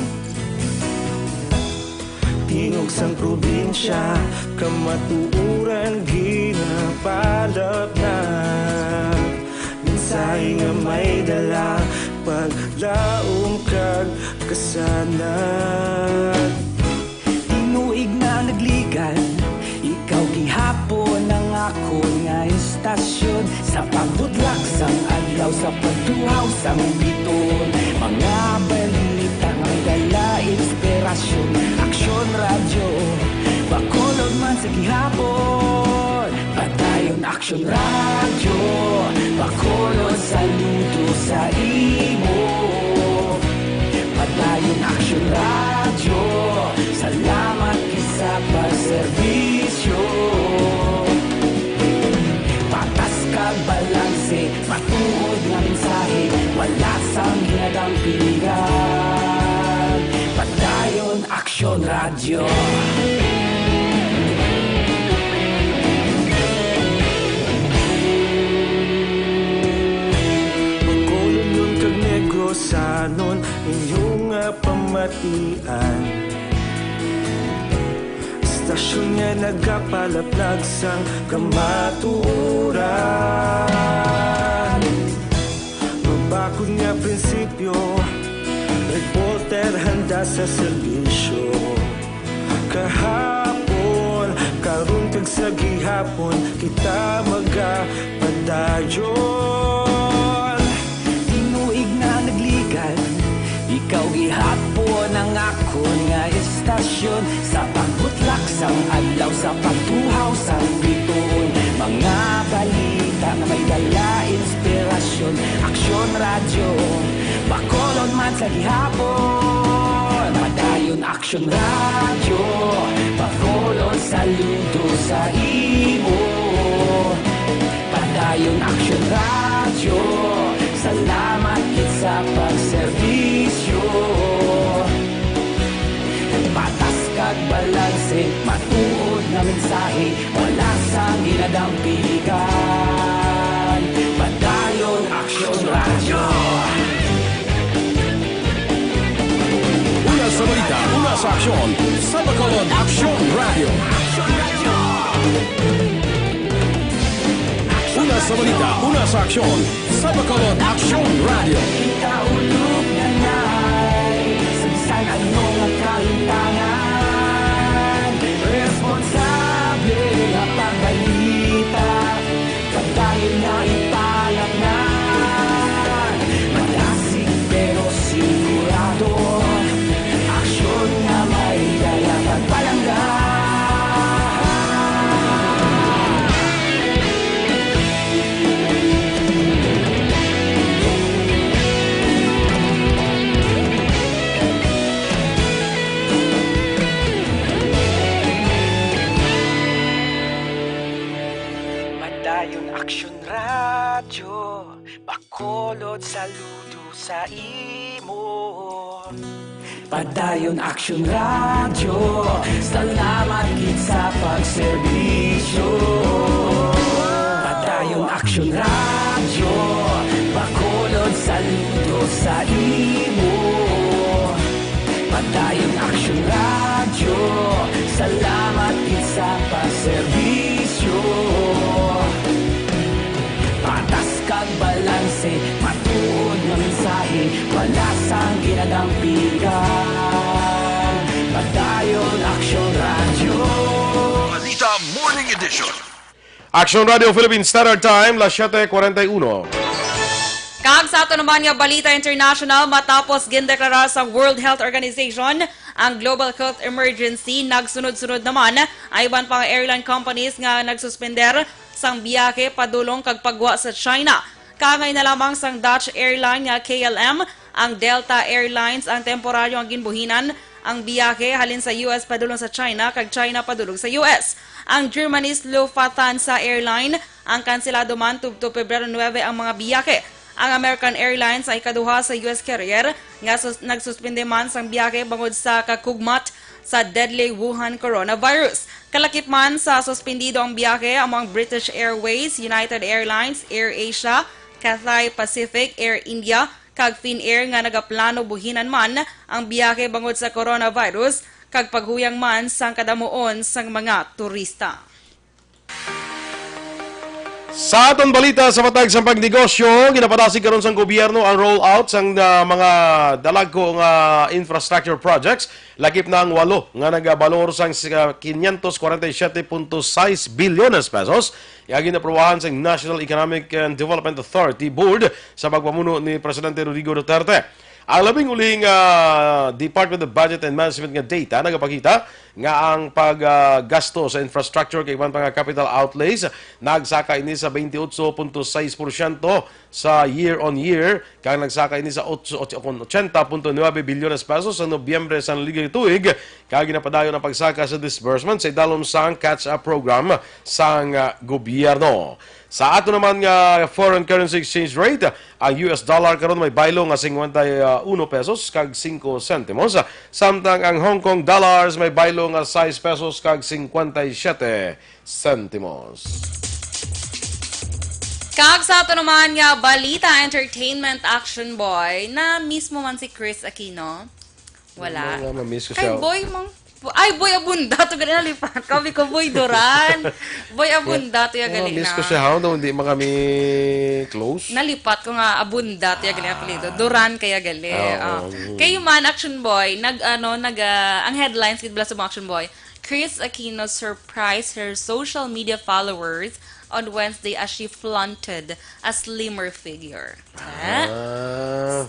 Tingog sang probinsya, kamatuoran ginapalapnap. Mensahe nga may dala, paglaom kag Kasana. Tinuig na ang nagligan, ikaw gihapon ang akon nga istasyon. Sa pagbutlak sang adlaw, sa pagtuhaw sang bituon, mga balita nga may dala inspirasyon. Aksyon Radyo, Bacolod man sa gihapon. Padayon Aksyon Radyo, Bacolod, saludo sa imo. Padayon Aksyon Radyo, salamat gid sa pagserbisyo. Patas kag balanse, matuod nga mensahe, wala sang ginadampigan. Padayon Aksyon Radyo. Bacolodnon kag Negrosanon, inyo nga pamatian. Istasyon nga nagapalaplag sang kamatuoran. Mabakod nga prinsipyo, reporter handa sa serbisyo. Kahapon, karon kag sa gihapon, kita magapadayon. Tinuig na nagligan, ikaw gihapon ang akon nga istasyon. Sa pagbutlak sang adlaw, sa pagtuhaw sang bituon, mga balita nga may dala inspirasyon. Aksyon Radyo, Bacolod man sa gihapon. Padayon Aksyon Radyo, Bacolod, saludo sa imo. Padayon Aksyon Radyo, salamat gid sa pagserbisyo. Patas kag balanse, matuod nga mensahe, wala sang ginadampigan. Padayon Aksyon Radyo. Una sa balita, una sa aksyon, sa Bacolod Aksyon Radyo. Una sa balita, una sa aksyon, sa Bacolod Aksyon Radyo. Ikaulog na nay sa bisan ano nga kahintangan. Responsable nga pagbalita, padayon na ipalapnan. Madasig pero sigurado, aksyon nga may dala pagpalangga. Padayon Aksyon Radyo, Bacolod, saludo sa imo. Padayon Aksyon Radyo, salamat gid sa pagserbisyo. Padayon Aksyon Radyo, Bacolod, saludo sa imo. Padayon Aksyon Radyo, salamat gid sa pagserbisyo. Patas kag balanse, matuod nga mensahe, wala sang ginadampigan. Padayon Aksyon Radyo. Balita Morning Edition. Aksyon Radyo Philippine Standard Time, las siete cuarenta y uno. Kag sa ato naman nga balita international, matapos gindeklara sang World Health Organization ang global health emergency, nagsunod-sunod naman ang iban pa nga airline companies nga nagsuspender sang biyahe padulong kag pagwa sa China. Kaangay na lamang sang Dutch airline nga K L M, ang Delta Airlines ang temporaryo nga ginbuhinan ang biyahe halin sa U S padulong sa China kag China padulong sa U S. Ang Germany's Lufthansa Airline ang kanselado man tubtob Pebrero nuebe ang mga biyahe. Ang American Airlines ang ikaduha sa U S carrier nga sus-, nagsuspende man sang biyahe bangod sa kakugmat sa deadly Wuhan coronavirus. Kalakip man sa suspendido ang biyahe amo ang British Airways, United Airlines, AirAsia, Cathay Pacific, Air India, kag Finnair nga nagaplano buhinan man ang biyahe bangod sa coronavirus kag paghuyang man sang kadamuon sang mga turista. Sa aton balita sa matag sang pagnegosyo, ginapadasig karon sang gobyerno ang rollout sang, ah, mga dalagko nga infrastructure projects. Lakip na ang walo nga nagabalor sang, ah, quinientos cuarenta y siete punto seis bilyones pesos nga ginaprobahan sang National Economic and Development Authority Board sa pagpamuno ni Presidente Rodrigo Duterte. Ang labing uli nga Department of Budget and Management nga data nagapakita nga ang paggasto sa infrastructure kag iban pa nga capital outlays nagsaka ini sa twenty-eight punto six porsyento sa year on year, kag nagsaka ini sa otso, otso, ochenta punto nuebe bilyones pesos sa Nobyembre sa naligyang tuig, kag ginapadayon ang pagsaka sa disbursement sa idalom sang catch-up program sang, ah, gobyerno. Sa ato naman nga foreign currency exchange rate, ang U S dollar karon may baylo nga cincuenta y uno pesos kag cinco sentimos, samtang ang Hong Kong dollars may baylo nga sais pesos kag cincuenta y siete sentimos. Kag sa ato naman nga balita, entertainment, Action Boy, na-miss mo man si Chris Aquino? Wala. Wala nga, ma-miss ko Kay siya. Boy, mang, ay, Boy Abunda, to gali nalipat. Kami ko, Boy Duran. Boy Abunda, to ya gali Miss ko na. Siya, how? Daw hindi man kami close. Nalipat ko nga Abunda, to ya gali apelido. Duran kaya gali. Ah, oo. Ah. Mm. Kayo man, Action Boy, nag, ano, nag, ah, ang headlines, gid bala sa mga Action Boy, Chris Aquino surprised her social media followers on Wednesday as she flaunted a slimmer figure. Ah. Ah.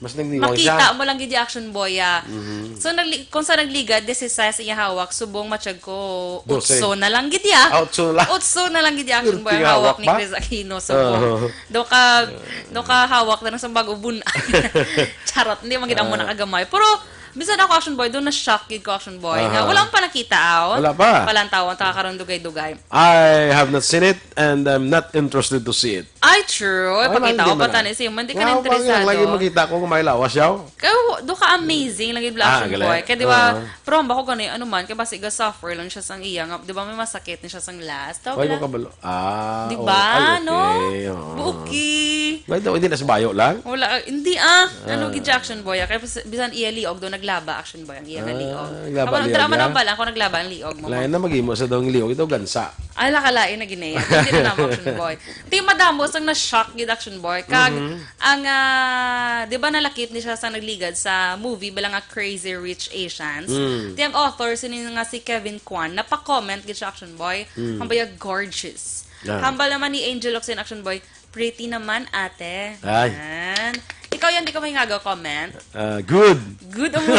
Mas nagniwang siya. Makita mo lang gid yung Action Boy, ah. Mhm. So, nagli-, kung sa nagligad, disisais iya hawak, subong matsyag ko, Dose. Utso na lang gid ya. Ah, utso na lang. Utso na lang gid ya, Action Boy, Pirting ang hawak hawak ni ba? Chris Aquino, subong. Oo. Do ka, do ka hawak na lang sa bago bun-, Charot, hindi man gid amo Ah. nakagamay. Pero, bisan ako, Action Boy, doon na-shock gid ko, Action Boy, nga Aha. wala pa nakita, ah. Wala pa. Palantawan, taka karon dugay-dugay. I have not seen it and I'm not interested to see it. Ay, true. Ay, Pakita hindi ko man pa na. Tani si Simon, di ka Nga, na interesado. Lagi makita ko kung may lawas siya. Kaya, do ka amazing lagi bala Ah, Action galing. Boy. Kaya di ba, Ah. Pero ang bako gani, ano man, kaya basi ga-suffer lang siya sang iya nga, di ba may masakit ni siya sang last? Tawag Ay, lang. Makabalo. Ah, Di oh, ba, ay, no? Okay, oo. Okay. By the way, hindi na sa bayo lang? Wala, hindi ah. Ano, Ah. gid siya, Action Boy, ah. Kaya bis-, bisan iya liog do, naglaba, Action Boy, ang iya nga Ah, liog. Naglaba Kapag liog drama niya? Nang bala, ako naglaba ang liog mo. Lain na mag-imo sa daw ang liog, ito gansa. Ay, lakalain na gini. Hindi na namo, Action Boy. Ti madamo sang na-shock gid, Action Boy. Kag Mhm. ang, ah, di ba nalakip ni siya sa nagligad sa movie bala nga Crazy Rich Asians? Mm. Ti ang author sini nga si Kevin Kwan, napa-comment gid siya, Action Boy. Mm. Hambal ya gorgeous. Ah. Hambal naman ni Angel Locsin, Action Boy, pretty naman, ate. Ay. Yan. Ikaw yan, di ka mahingago comment? Ah, good. Good. Amo,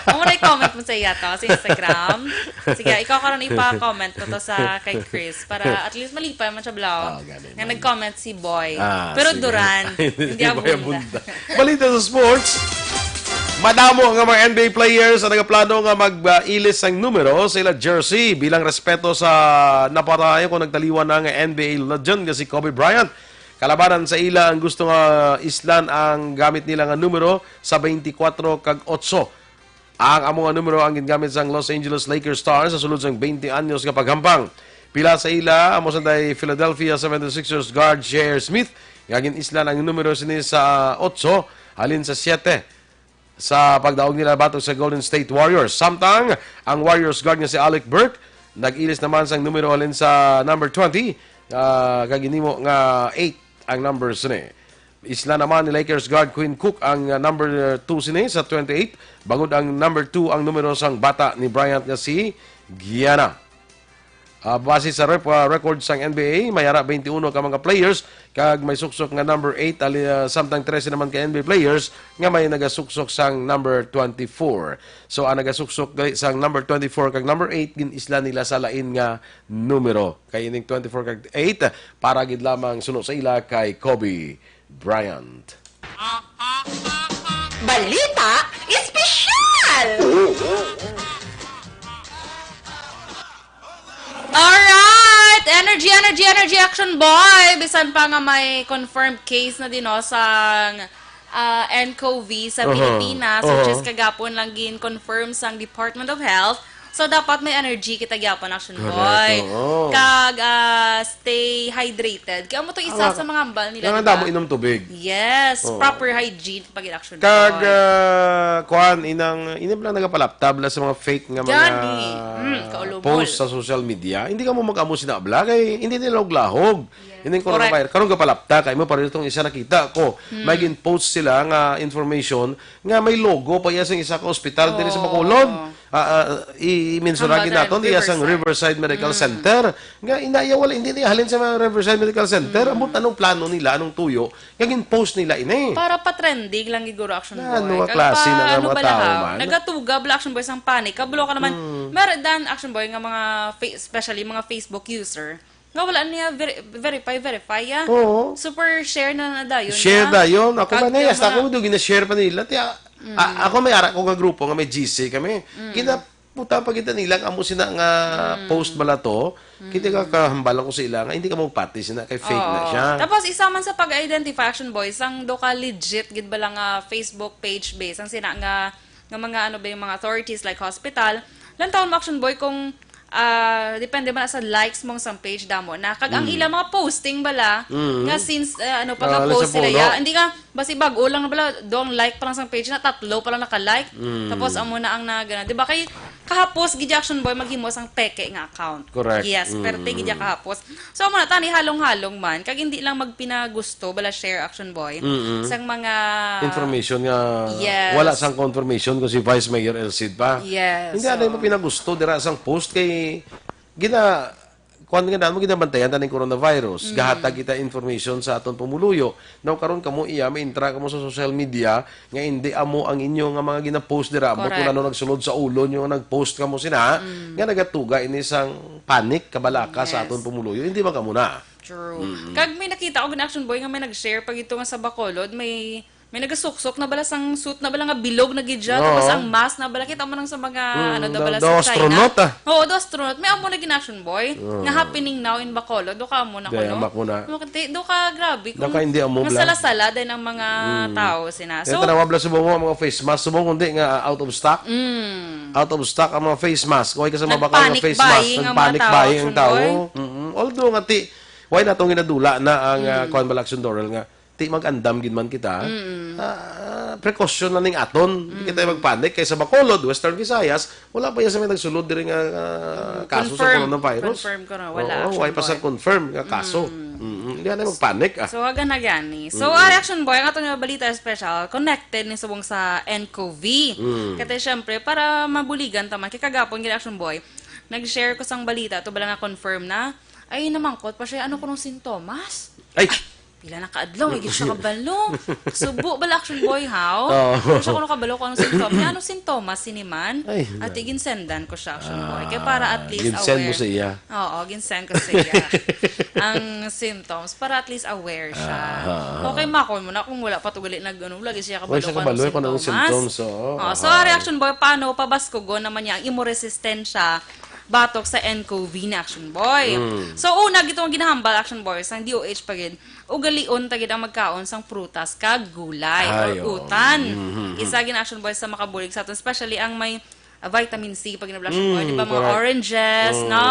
amo na i-comment mo sa iya to, sa Instagram. Sige, ikaw karon ipa-comment ko to sa kay Chris para at least malipay man siya, bro. Ah, ganun. Nga nag-comment si Boy. Ah, Pero sige. Duran, hindi Hindi Boy Abunda. Abunda. Balita sa sports. Madamo nga mga N B A players ang nagaplano nga mag-ilis sang numero sa ila jersey bilang respeto sa napatayo kung nagtaliwan na nga N B A legend nga si Kobe Bryant. Kalabanan sa ila ang gusto nga islan ang gamit nila nga numero sa twenty-four kag otso. Ang amo nga numero ang gingamit sang Los Angeles Lakers star sa sulod sang twenty anyos nga paghampang. Pila sa ila amo sa day Philadelphia seventy-sixers guard J R. Smith nga gin-islan ang numero sini sa otso halin sa siyete sa pagdaog nila batok sa Golden State Warriors. Samtang ang Warriors guard nga si Alec Burks nag-ilis naman sang numero halin sa number twenty, ah, kag ginhimo nga eight ang number sini. Islan naman ni Lakers guard Quinn Cook ang, ah, number two sini sa twenty-eight, bangod ang number two ang numero sang bata ni Bryant nga si Gianna. Ah, base sa rep-, ah, record sang N B A, may ara twenty-uno ka mga players kag may suksok nga number eight, ali, ah, samtang trese naman ka N B A players nga may nagasuksok sang number twenty-four. So, ang nagasuksok gali sang number twenty-four kag number eight, gin-islan nila sa lain nga numero. Kay ining twenty-four kag eight, para gid lamang suno sa ila kay Kobe Bryant. Balita Espesyal! Alright! Energy, energy, energy, Action Boy! Bisan pa nga may confirmed case na din, no, sang, ah, N C O V sa Aha. Pilipinas, which Aha. is kagapon lang gin-confirm sang Department of Health, So, dapat may energy kita gyapon, Action Correct, Boy. Oo. Kag, ah, stay hydrated. Kaya mo to isa Tama. sa mga hambal nila, Kaya nga di ba? damo inom tubig. Yes, Oo. proper hygiene pag Action Kag, Boy. ah, kuan, inang, inang lang nagapalaptab la sa mga fake nga mga Gani. Mm, kaulumol. post sa social media. Hindi ka mo mag-amo sina bla, kay hindi nila lahog. Yes. Hindi ko Correct. nabay. Karon gapalapta kay mo pareho tong isa nakita ko. Hmm. May gin-post sila nga information nga may logo pa iya sa isa ka ospital diri sa Oh. Bacolod. Ah, ah, i-, i-mention Ang lagi naton iya sang Riverside. Riverside Medical Mm. Center. Nga inaya wala, hindi niya halin sa mga Riverside Medical Center. Mm. Ambot anong plano nila, anong tuyo, nga gin-post nila ini. Para pa-trending lang siguro, Action Na, Boy. ano nga Kag klase pa, na nga ano mga ba tao lahaw? man? Nagatuga bala, Action Boy, sang panic. Kabalo ka naman. Mm. Meron dan, Action Boy, nga mga fa-, especially mga Facebook user, nga wala niya ver-, verify, verify, ah. Oo. Super share na na dayon Share niya. dayon. Ako Kag man, ay, yung hasta mga ako, do gina-share pa nila. Tiya, Mm. a-, ako may ara ko nga grupo nga may G C kami. Mm. Ginaputa pa kita nila, amo sina nga Mm. post bala to. Kita Mm. ka kahambal ko sa ila nga hindi ka magpati sina kay fake na Oo. siya. Tapos, isa man sa pag-identify, Action Boy, sang do ka legit gid bala nga Facebook page base, ang sina nga, nga mga ano ba yung mga authorities like hospital, lang taon mo, Action Boy, kung ah, depende man sa likes mong sang page damo na. Kag ang Mm. ila mga posting bala, Mm. nga since, ah, ano pa Ah, nga alas post sa sila, puno. ya, hindi nga, basi bag-o lang na bala, dong like pa lang sang page na, tatlo pa lang naka-like. Mm. Tapos amo na ang nagana. Di ba kay kahapos, gid Action Boy, maghimo sang peke nga account. Correct. Yes, Mm. perte gid ya kahapos. So, amo na, tani halong-halong man. Kag hindi lang magpinagusto, bala share Action Boy, Mm-mm. sang mga Information nga Yes. wala sang confirmation kung si Vice Mayor El Cid pa. Yes, Hindi, ano yung oo. pinagusto, dira sang post kay gina-, kuwan nga daan mo, ginabantayan taning coronavirus. Mm. Gahatag kita information sa aton pumuluyo. Now, karon kamo iya, maintra kamo sa social media, nga hindi amo ang inyo nga mga gina-post dira, amo Correct. kung ano nagsulod sa ulo nyo nga nag-post kamo sina, Mm. nga nagatuga ini sang panic, kabalaka sa Yes. aton pumuluyo. Hindi man kamo na. True. Mm-mm. Kag may nakita ko gid, Action Boy, nga may nag-share pa gito nga sa Bacolod, may, may nagasuksok na bala sang suit na bala nga bilog na gid siya, Oo. tapos ang mask na bala, kita mo nang sa mga, Mm, ano, daw the, bala the sa China. astronaut, ah. Oo, the astronaut. May amo na gid, Action Boy, Oo. nga happening now in Bacolod. Do ka amo na Di, kuno. amak mo na. Makati, do ka, grabe. Do Kung ka hindi amo, bla. masala-sala din ang mga Mm. tao, sina. Kaya So, tanawa, bla, subong mo ang mga face mask. Subong kundi nga out of stock. Mm. Out of stock ang mga face mask. Why ka sa mga bakal nga Nag-panic face mask? buying ang mga Nag-panic tao, buying ang Action tao. Boy. Mm-mm. Although nga ti, why natong ginadula na ang, ah, Mm. kuwan bala, Action Doral, nga ti mag-andam gid man kita. Mm. Ah, precaution na ning aton. Hindi Mm. kita magpanic. Kay sa Bacolod, Western Visayas, wala pa yan sa may nagsulod diri nga, ah, Mm, kaso sa confirm. coronavirus. Confirm ko na, wala, Oo, Action why pa sa Boy. confirm nga kaso? Mm. Mm-mm. Hindi na magpanic, ah. So, aga na gani. So, Mm-mm. ari, Action Boy, ang ato nga balita special, connected ni subong sa N C O V. Mm. Kaya, syempre, para mabuligan ta man, kay kagapon gid, Action Boy, nag-share ko sang balita, to bala nga confirm na, ay, namangkot pa siya, ano ko nung sintomas? Ay! Pila na ka adlaw, may gid siya kabalo. Subo bala, Action Boy, haw? Oo. Ano siya kuno kabalo kung anong sintomas? Niya, anong sintomas, sini man? Ay, At na. iginsendan ko siya, Action Boy. Kaya para at Ah, least ginsend mo aware. sa iya? Oo, ginsend ko sa iya. Ang symptoms, para at least aware siya. Ah, ah, ah. Okay, makon mo na kung wala pa to gali nag, ano, lagi siya Wala kabalo siya kung kabalo anong kung anong symptoms. symptoms, oo. Oh, so, Ah. ari, Action Boy, paano pabaskugon naman niya ang imo resistensya batok sa N C O V na, Action Boy? Mm. So, una, gito ang ginahambal, Action Boy, sang D O H pa gid, ugalion ta gid ang magkaon sang prutas kag gulay or Ay, oo. utan. Mhm, mhm. Isa gid, Action Boy, sa makabulig sa aton, especially ang may, ah, vitamin C pag ginabla, Action Boy, Mm, di ba, mga correct. oranges, Mm. no?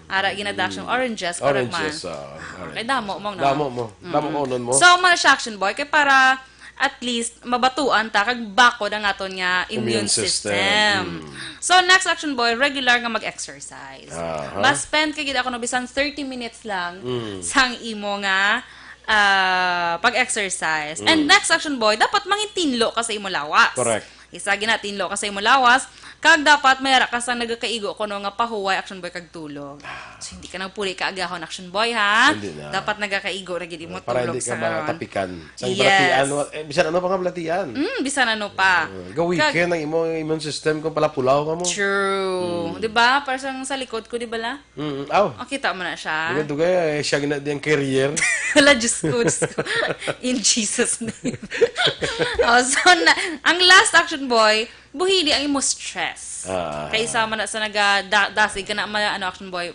Ara, ginada, Action, Mm. oranges, correct man. Oranges, ah, Ah, orange. kay damo mong na. Damo mo. Damo Mm. mo, nun mo. So, man siya, Action Boy, kay para at least mabatuan ta kag bakod ang aton nga immune Immune system. system. Mm. So, next, Action Boy, regular nga mag-exercise. Aha. Mas spend ka gid ako no bisan thirty minutes lang Mm. sang imo nga, ah, pag-exercise. And Mm. next, Action Boy, dapat mangintinlo ka sa imo lawas. Correct. Isa gina, tinlo ka sa imo lawas, kag dapat may ara ka sa nagakaigo kuno nga pahuway, Action Boy, kag tulog. Ah. So, hindi ka nang puli ka agahon, Action Boy, ha? Hindi na. Dapat nagakaigo ra gid imo Para tulog hindi ka sa karon. matapikan. Sa Yes. balatian, wa-, eh, bisan ano pa nga balatian. Mm, bisan ano pa. Uh, gawikin Kag ang imo immune system kung palapulaw ka mo. True. Mm. Di ba? Parang sa likod ko, di ba la? Mm, aw. Oh, kita mo na siya. Dugay-dugay, eh, siya gina-, di ang carrier. Hala, Diyos ko, Diyos ko. In Jesus' name. Oh, so, na, ang last, Action Boy, buhili ang imo stress. Ah. Kaysa man na sa naga-, da-, dasig ka na, ma-, ano, Action Boy,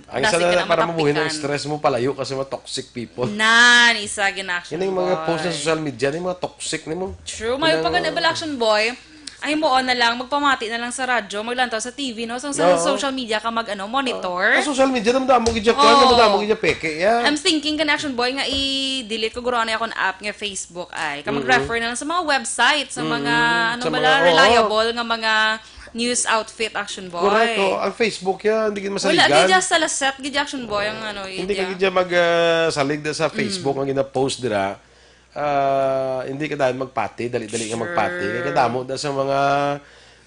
Ang isa dasig ka na na para mabuhi ng matapikan. stress mo, palayo kasi mga toxic people. Nan, isa gid na, Action Yan yung mga Boy. post sa social media, yung mga toxic ni mo. True. Mayo pa Kanang gani, bala, Action Boy. Ay, mo na lang, magpamati na lang sa radyo, maglantaw sa T V, no? Sa, sa Oo. social media ka mag, ano, monitor. Sa social media, damo-damo gid siya, kwan, Oo. damo-damo gid siya peke, ya. I'm thinking kan Action Boy nga i-delete ko guro na akong app nga Facebook ay. Ka Mm-mm. mag-refer na lang sa mga website, sa mga, Mm-mm. ano Sa bala, mga, oo. reliable nga mga news outfit, Action Boy. Correct, oh. Ang Facebook yan, hindi gid Wala, masaligan. gid dyan sa laset, gid Action Boy, ang ano, Hindi ka iya. gid dyan mag, ah, salig na sa Mm. Facebook ang gina-post dira. Ah, hindi ka dahil magpati, dali-dali nga magpati. Kaya Sure. kadamo na sa mga,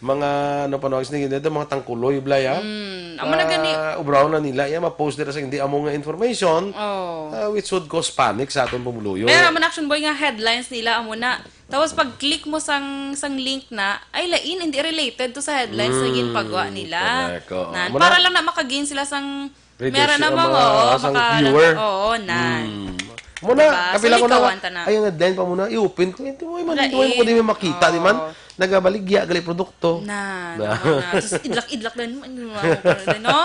mga, ano pa, no, mga tangkuloy, Blay, ah? Mm, amo na gani. Ah, ubraw na nila, iya, ma-post nila sa hindi amo nga information, Oh. ah, which would cause panic sa aton pumuluyo. Pero amo na, Action Boy, nga headlines nila, amo na. Tapos pag-click mo sang, sang link na, ay lain, hindi related to sa headlines na Mm, ginpagawa nila. correct, oo. Nan, Amo para na. lang na makagain sila sang Readers, Meron ang namang, mga, oo, ah, sang maka-, viewer. oo, nan. Hmm. Muna, Diba? kapila So, ko na likawan nga, ta na. ay, ang headline pa muna, i-open ko. Hindi mo, man, Right. hindi mo, hindi mo makita, di man? Oo. Nagabaligya, gali produkto. Na, Na. naman na. Tapos idlak-idlak din, ano, ano, ano, no?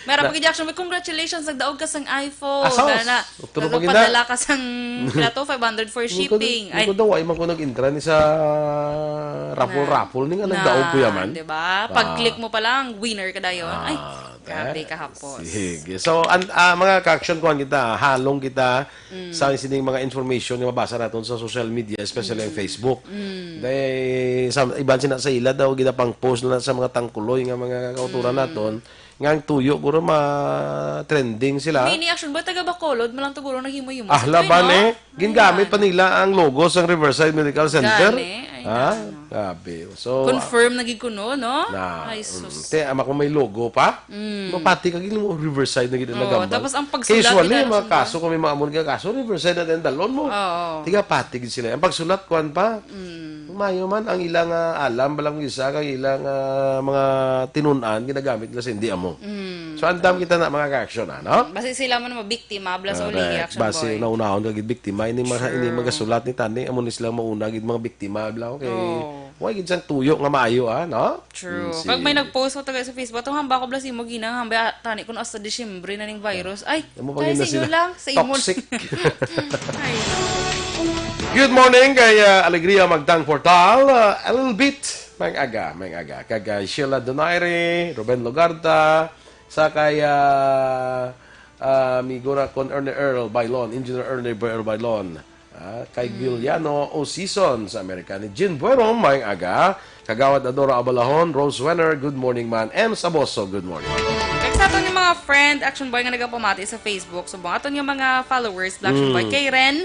Meron Na. pa gid action, congratulations, nagdaog ka sang iPhone. Asos! Na, na, Tulog pa gid na. nagpadala ka sang plato, five hundred for Hindi ko, shipping. hindi Ay. ko daw, ay man ko nag-intra ni sa raffle, Na. raffle, ni nga Na, nagdaog ko yaman. di ba? Ah. Pag-click mo pa lang, winner ka dayon. Ay. Ah. Grabe Eh, ka hapos. sige. So, an-, ah, mga ka-action, kuwan kita, halong kita Mm. sa sining mga information nga mabasa naton sa social media, especially ang Mm. Facebook. Mm. Dahil sa iban sina sa ila daw, gina pang post na sa mga tangkuloy nga mga kauturan Mm. naton, nga ang tuyo, guro, ma-trending sila. Mini action ba? Taga Bacolod, malang to, guro, naghimo-himo Ah, sa laban tuyo, no? eh. Gingamit Ayan. pa nila ang logo sang Riverside Medical Center. Gani, ay, Ha? ano. Grabe. So, Confirm na gid kuno, no? Na, Ay, mm, sus. te, ama ko may logo pa. Mm. Mapati ka gid mo, Riverside na gid ang Oo, nagambal. tapos ang pagsulat Usually, nila mga nasulat. kaso, kung may mga amon nga kaso, Riverside na din dalon mo. Oo. Tiga pati gid sila. Ang pagsulat, kuwan pa. Mm. Mayo man, ang ilang, ah, alam, balang isa, kang ilang, ah, mga tinun-an, ginagamit nila sa hindi amo. Mm. So, andam kita na mga ka-action, ano? Basi sila man mabiktima, bala sa Correct. uling reaction, Basi boy. naunahon ka gid biktima, ini mga, ini Oo. magasulat ni tani, amo ni sila mauna gid mga biktima, bala, okay. Oo. Wa gid sang tuyo nga maayo, ah, no? True. Mm, Kag may sige. nag-post ko taga sa Facebook, "Tong hamba ko, bala, si mo, ginang, hamba, ah, tani, kung hasta Disyembre na ning virus." Ay, Amo pa kaya gid na sa inyo sila. lang, sa imo. Toxic. Ay. Good morning kay, ah, Alegria Magtang Portal. Ah, a little bit, may aga, may aga. Kag, ah, Sheila Donaire, Ruben Lugarda, sa kay, ah, ah, amigo na kon Ernie Earl Bailon, Engineer Ernie Earl Bailon. Ah, kay Mm. Guiliano Osison sa Amerika, ni Jean Bueno, may aga. Kagawad Adora Abalahon, Rose Wenner, good morning, man. M Saboso, good morning. Kag sa aton nga mga friend, Action Boy, nga nagapamati sa Facebook, subong aton nga mga followers, Action Boy, Mm. kay Ren,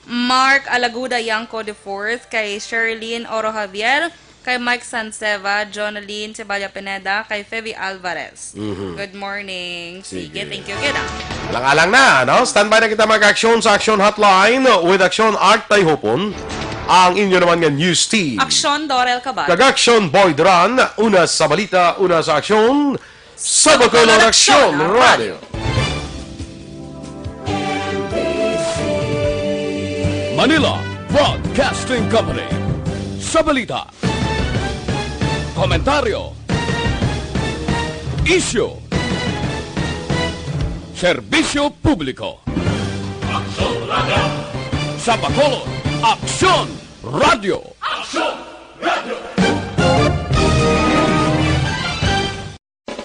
Mark Alaguda Yangco the fourth, kay Sherlyn Oro Javier, kay Mike Sanseva, Jonalyn Ceballa Pineda, kay Feby Alvarez. Mhm. Good morning. Sige, Sige. thank you gid, ah. Alang-alang na, no? Standby na kita, mga ka-action, sa Action Hotline with Action Art Tayhopon, ang inyo naman nga news team. Action Dorel Cabal. Kag Action Boy Duran, una sa balita, una sa aksyon, sa Bacolod Action Radio. Manila Broadcasting Company. Sa balita, komentaryo, isyu, serbisyo publiko. Aksyon Radio. Sa Bacolod, Aksyon Radio. Aksyon